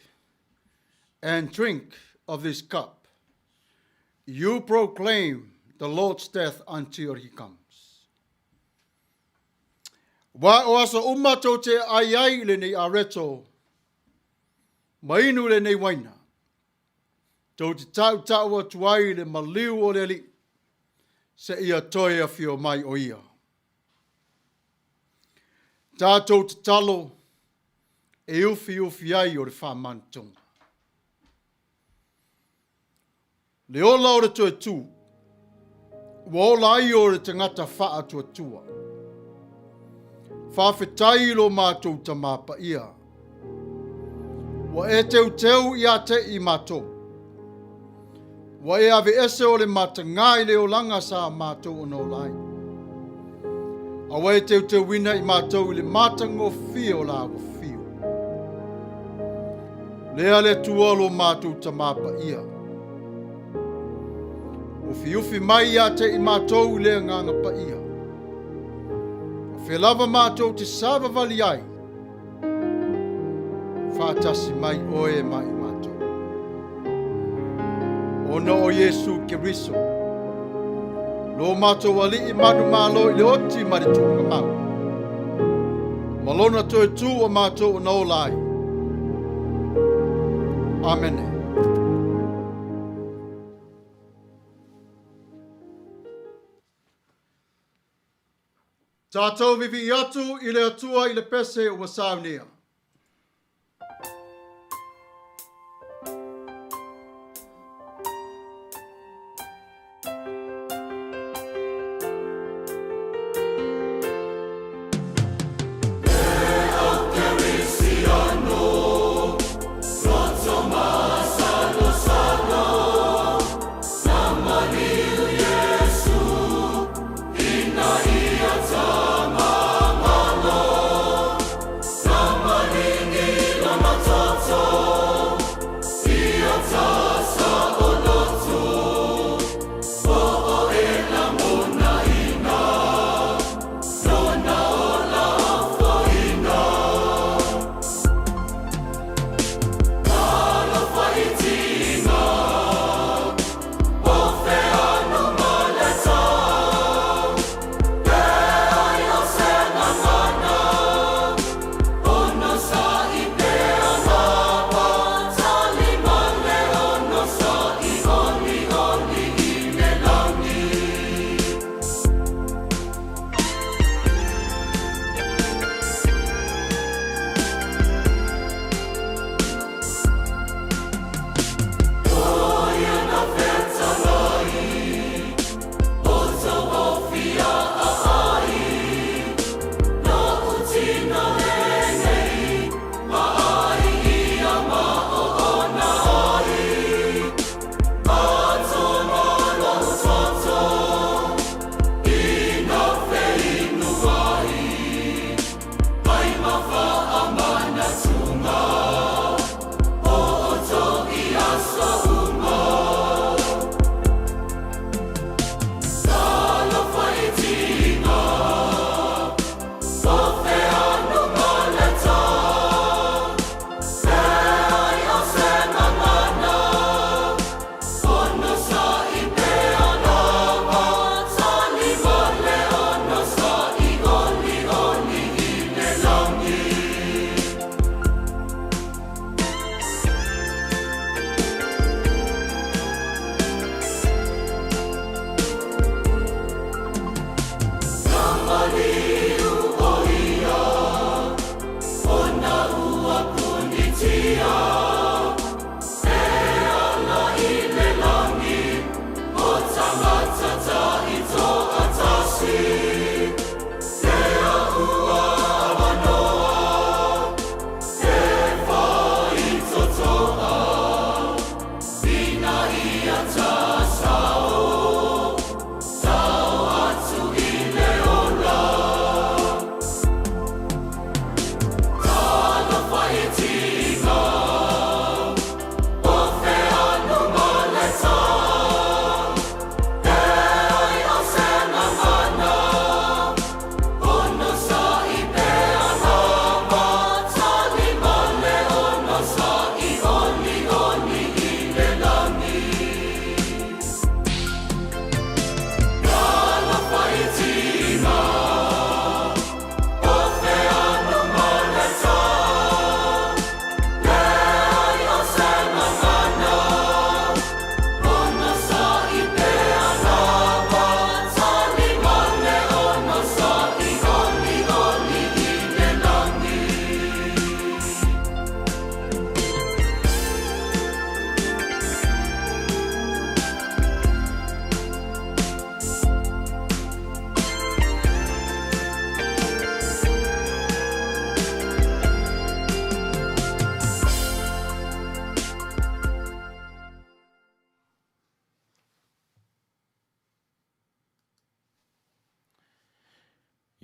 and drink of this cup, you proclaim the Lord's death until he comes. Wa o aso uma tou te ai ai i lenei areto, ma inu lenei waina, tou te tautau atu ai i le maliu o le Alii, seia toe afio mai o ia. Tatou tatalo e ufiufi ai o le faamanatunga. Le ola o le toe tū, ua ola ai o le tagata faatuatua. Faafetai i lo matou Tamā Paia. Ua e teuteu ia te i matou. Ua e aveese o le matagā i le olaga sa matou ona ola ai. A ua e teuteuina i matou i le matagofie o la ua fiu. Lea le Atua lo matou Tamā Paia. Ufiufi mai ia te i matou i le agaga paia. O fea lava matou te savavali ai, faatasi mai oe ma i matou. Ona o Iesu Keriso, lo matou alii manumalo i le oti ma le tuuga mau, ma lona toe tū o matou ona ola ai. Amene. Tatou vivii atu i le Atua i le pese ua saunia.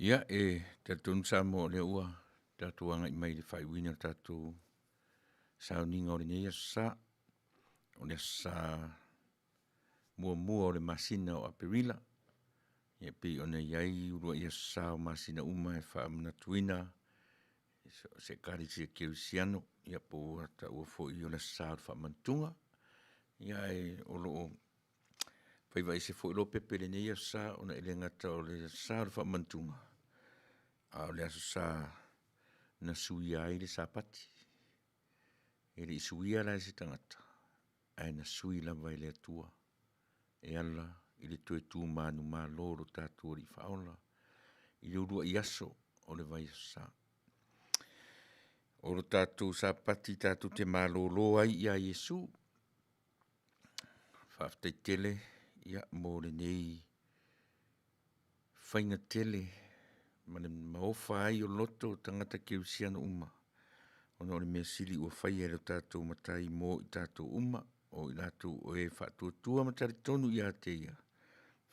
Ia, e talitonu Samoa o lea ua tatou agai mai i le faaiuina o le tatou sauniga o lenei aso sa. O le aso sa muamua o le masina o Aperila, ia pei ona i ai uluai aso sa o masina uma e faamanatuina se Ekalesia Kerisiano, ia po ua taua foi o le aso sa o le faamanatuga. Ia ae o lo o faiva ese foi Lopepe i lenei aso sa ona e le gata o le aso sa o le faamanatuga, a o le aso sa na suia ai le Sapati. E le i suia la e se tagata, ae na sui lava e le Atua e ala i le toe tu manumalo o lo tatou Alii Faaola i le uluai aso o le vaiaso sa. O lo tatou Sapati tatou te malolo ai ia Iesu. Faafetai tele ia mo lenei faiga tele ma le maofa ai o loto o tagata kerisiano uma, ona o le mea sili ua faia e lo tatou Matai mo i tatou uma, o i latou o e faatuatua ma talitonu ia te ia,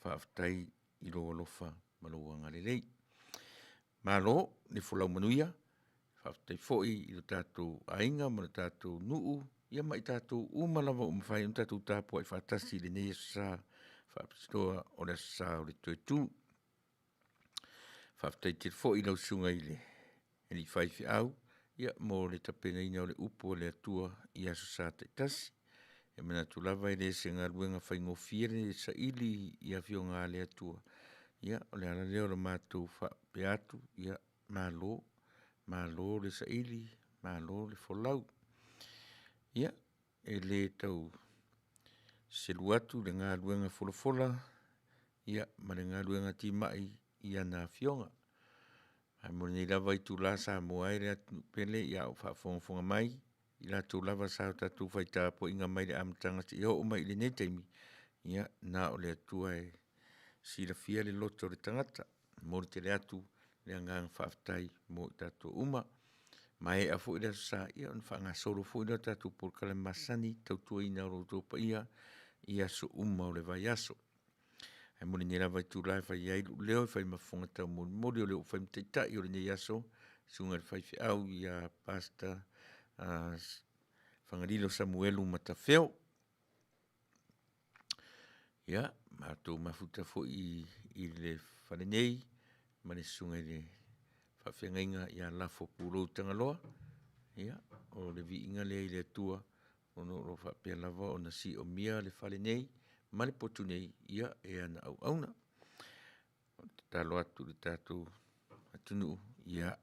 faafetai i lou alofa ma lou agalelei. Malo le folau manuia, faafetai foi i lo tatou aiga ma lo tatou nuu, ia ma i tatou uma lava ua mafai ona tatou tapuai faatasi i lenei aso Sa faapitoa o le aso Sa o le toe tu. Faafetai tele foi i lau susuga i le alii faifeau ia mo le tapenaina o le upu a le Atua i aso Sa taitasi. E manatu lava e le o se galuega faigofie le saili i afioga a le Atua, ia o le ala lea o le matou faapea atu, ia malo, malo le saili, malo le folau. Ia, e le tau selu atu le galuega folafola ia ma le galuega timai i ana afioga. Ae mo lenei lava itula Samoa e le atunuu pele a o faafogafoga mai, i latou lava sa tatou fai tapuaiga mai le amataga seia oo mai i lenei taimi, ia na o le Atua e silafia le loto o le tagata. E momoli tele atu le agaga faafetai mo i tatou uma. Maea foi le Aso Sa, ia ona faagasolo foi lea o tatou polokalame masani, tautuaina o lo outou paia i aso uma o le vaiaso. Ae mo lenei lava itula e fai ai lou leo e fai ma fofoga taumolimoli o le oo fai ma taitai o lenei aso, le susuga i le faifeau ia Pastor Fagalilo Samuelu Matafeo. Ia, matou mafuta foi i le fale nei ma le susuga i le faafeagaiga ia Lafo Pulou Tagaloa. Ia, o le viiga lea i le Atua ona o lo o faapea lava ona siomia le fale nei ma le potu nei ia e ana auauna. Ou te tatalo atu i le tatou atunuu, ia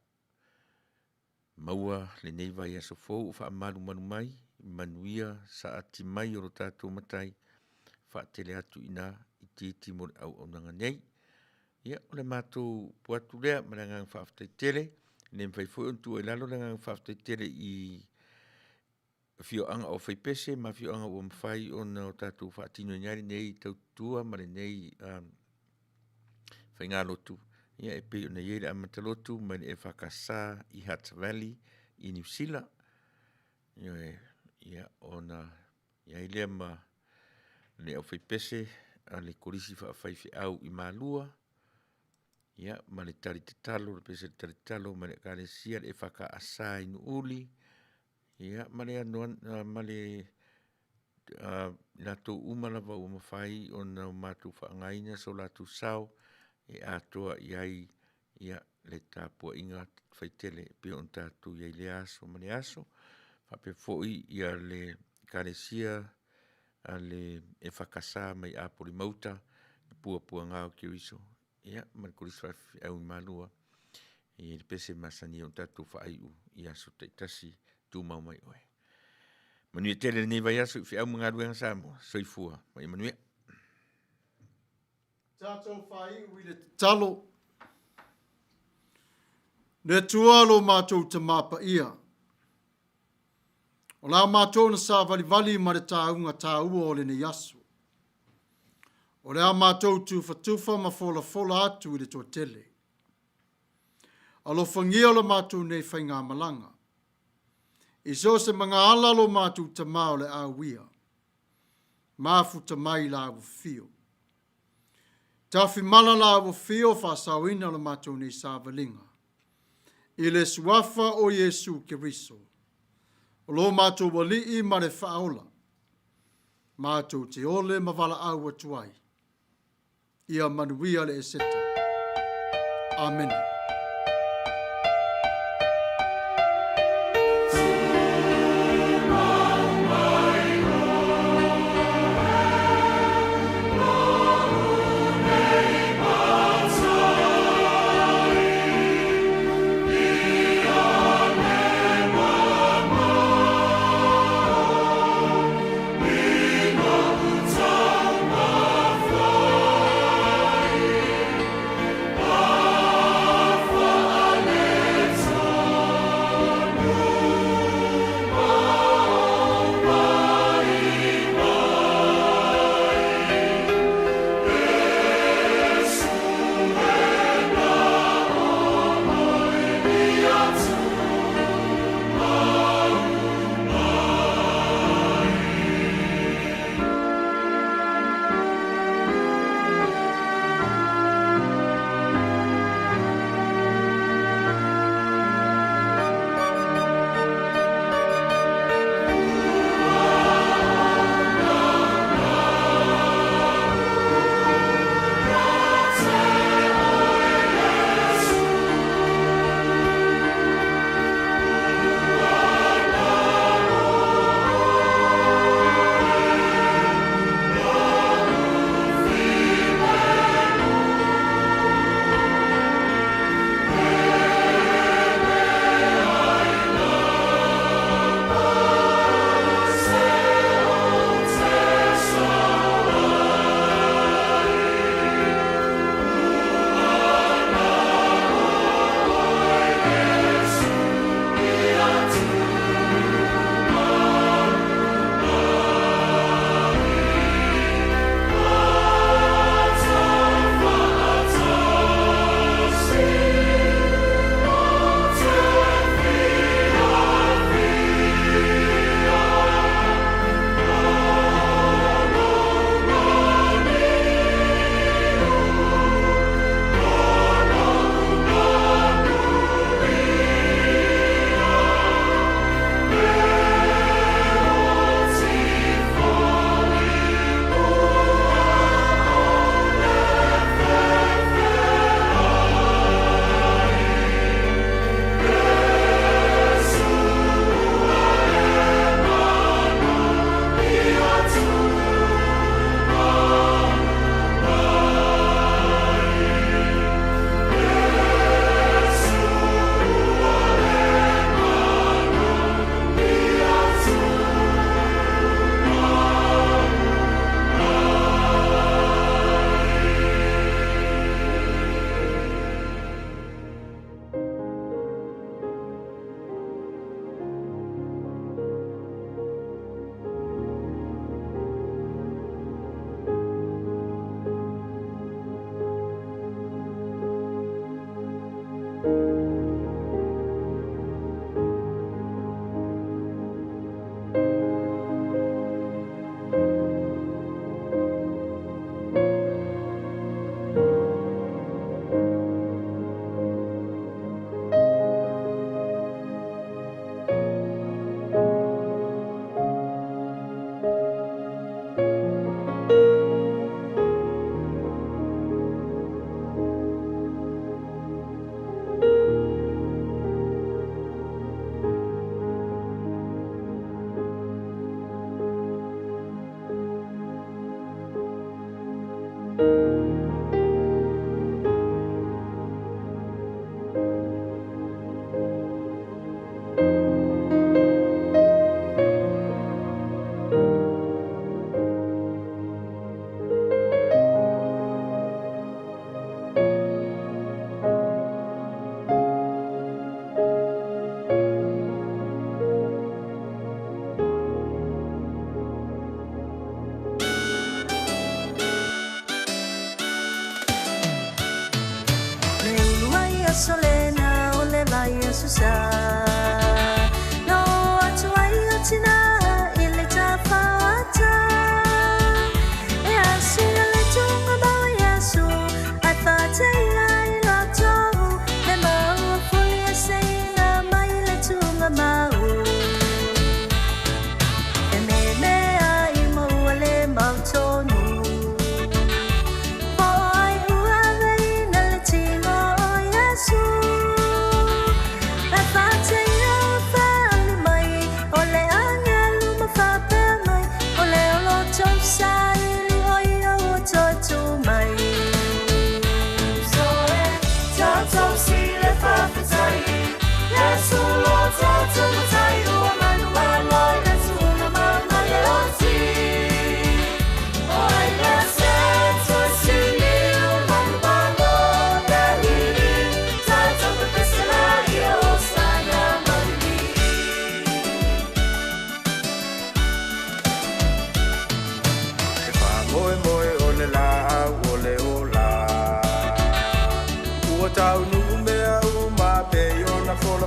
maua lenei vaiaso fou o faamalumalu mai, manuia saati mai o lo tatou Matai, faatele atu i ina itiiti mo le auaunaga nei. Ia, o le matou upu atu lea ma le agaga faafetai tele. E le mafai foi ona tuua i lalo le agaga faafetai tele i afioaga o Faipese ma afioaga ua mafai ona tatou faatinoina ai lenei tautua ma lenei faigalotu, ia e pei ona i ai le Amata Lotu mai le EFKS i Hutt Valley i Niu Sila. Ioe, ia ona i ai lea ma le aufaipese a le Kolisi Faafaifeau i Malua, ia ma le tali tatalo, le pese tali tatalo mai le Ekalesia le EFKS i Nuuuli, ia ma le ma le latou uma lava ua mafai ona matou faaaogaina so latou sao e atoa i ai ia le tapuaiga faitele e pei ona tatou i ai i lea aso ma lea aso. Faapea foi ia le Ekalesia a le EFKS mai Apolima-uta, Puapuaga o Keriso, ia ma le Kolisi Faifeau i Malua, e i ai le pese masani ona tatou faaiu i aso taitasi, tumau mai oe. Manuia tele lenei vaiaso i feau ma galuega Samoa. Soifua ma ia manuia. Tatou faaiu i le tatalo. Le Atua lo matou Tamā Paia, o la matou na savalivali ma le tāuga tāua o lenei aso. O le a matou tufatufa ma folafola atu i le toatele. Alofagia lo matou nei faigamalaga. I so o se magaala lo matou Tamā o le a uia, mafuta mai la ua fio. Tafimala la ua fio faasaoina o le matou nei savaliga. I le Suafa o Iesu Keriso, o lo matou Alii ma le Faaola, matou te ole ma valaau atu ai. Ia manuia le Eseta. Amene.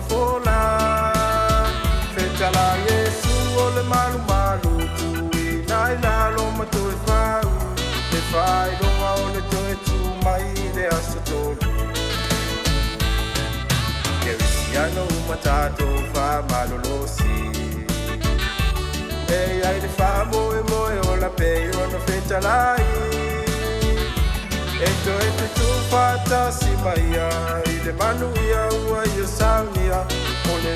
fola. Fetala Iesu o le malumalu tuuina i lalo ma toe fau le faailoga o le toe tu mai i le aso tolu. Kerisiano uma tatou faamalolosi e ai le faamoemoe ola pei ona fetalai e toe tutu faatasi maia i le manuia ua ia saunia o le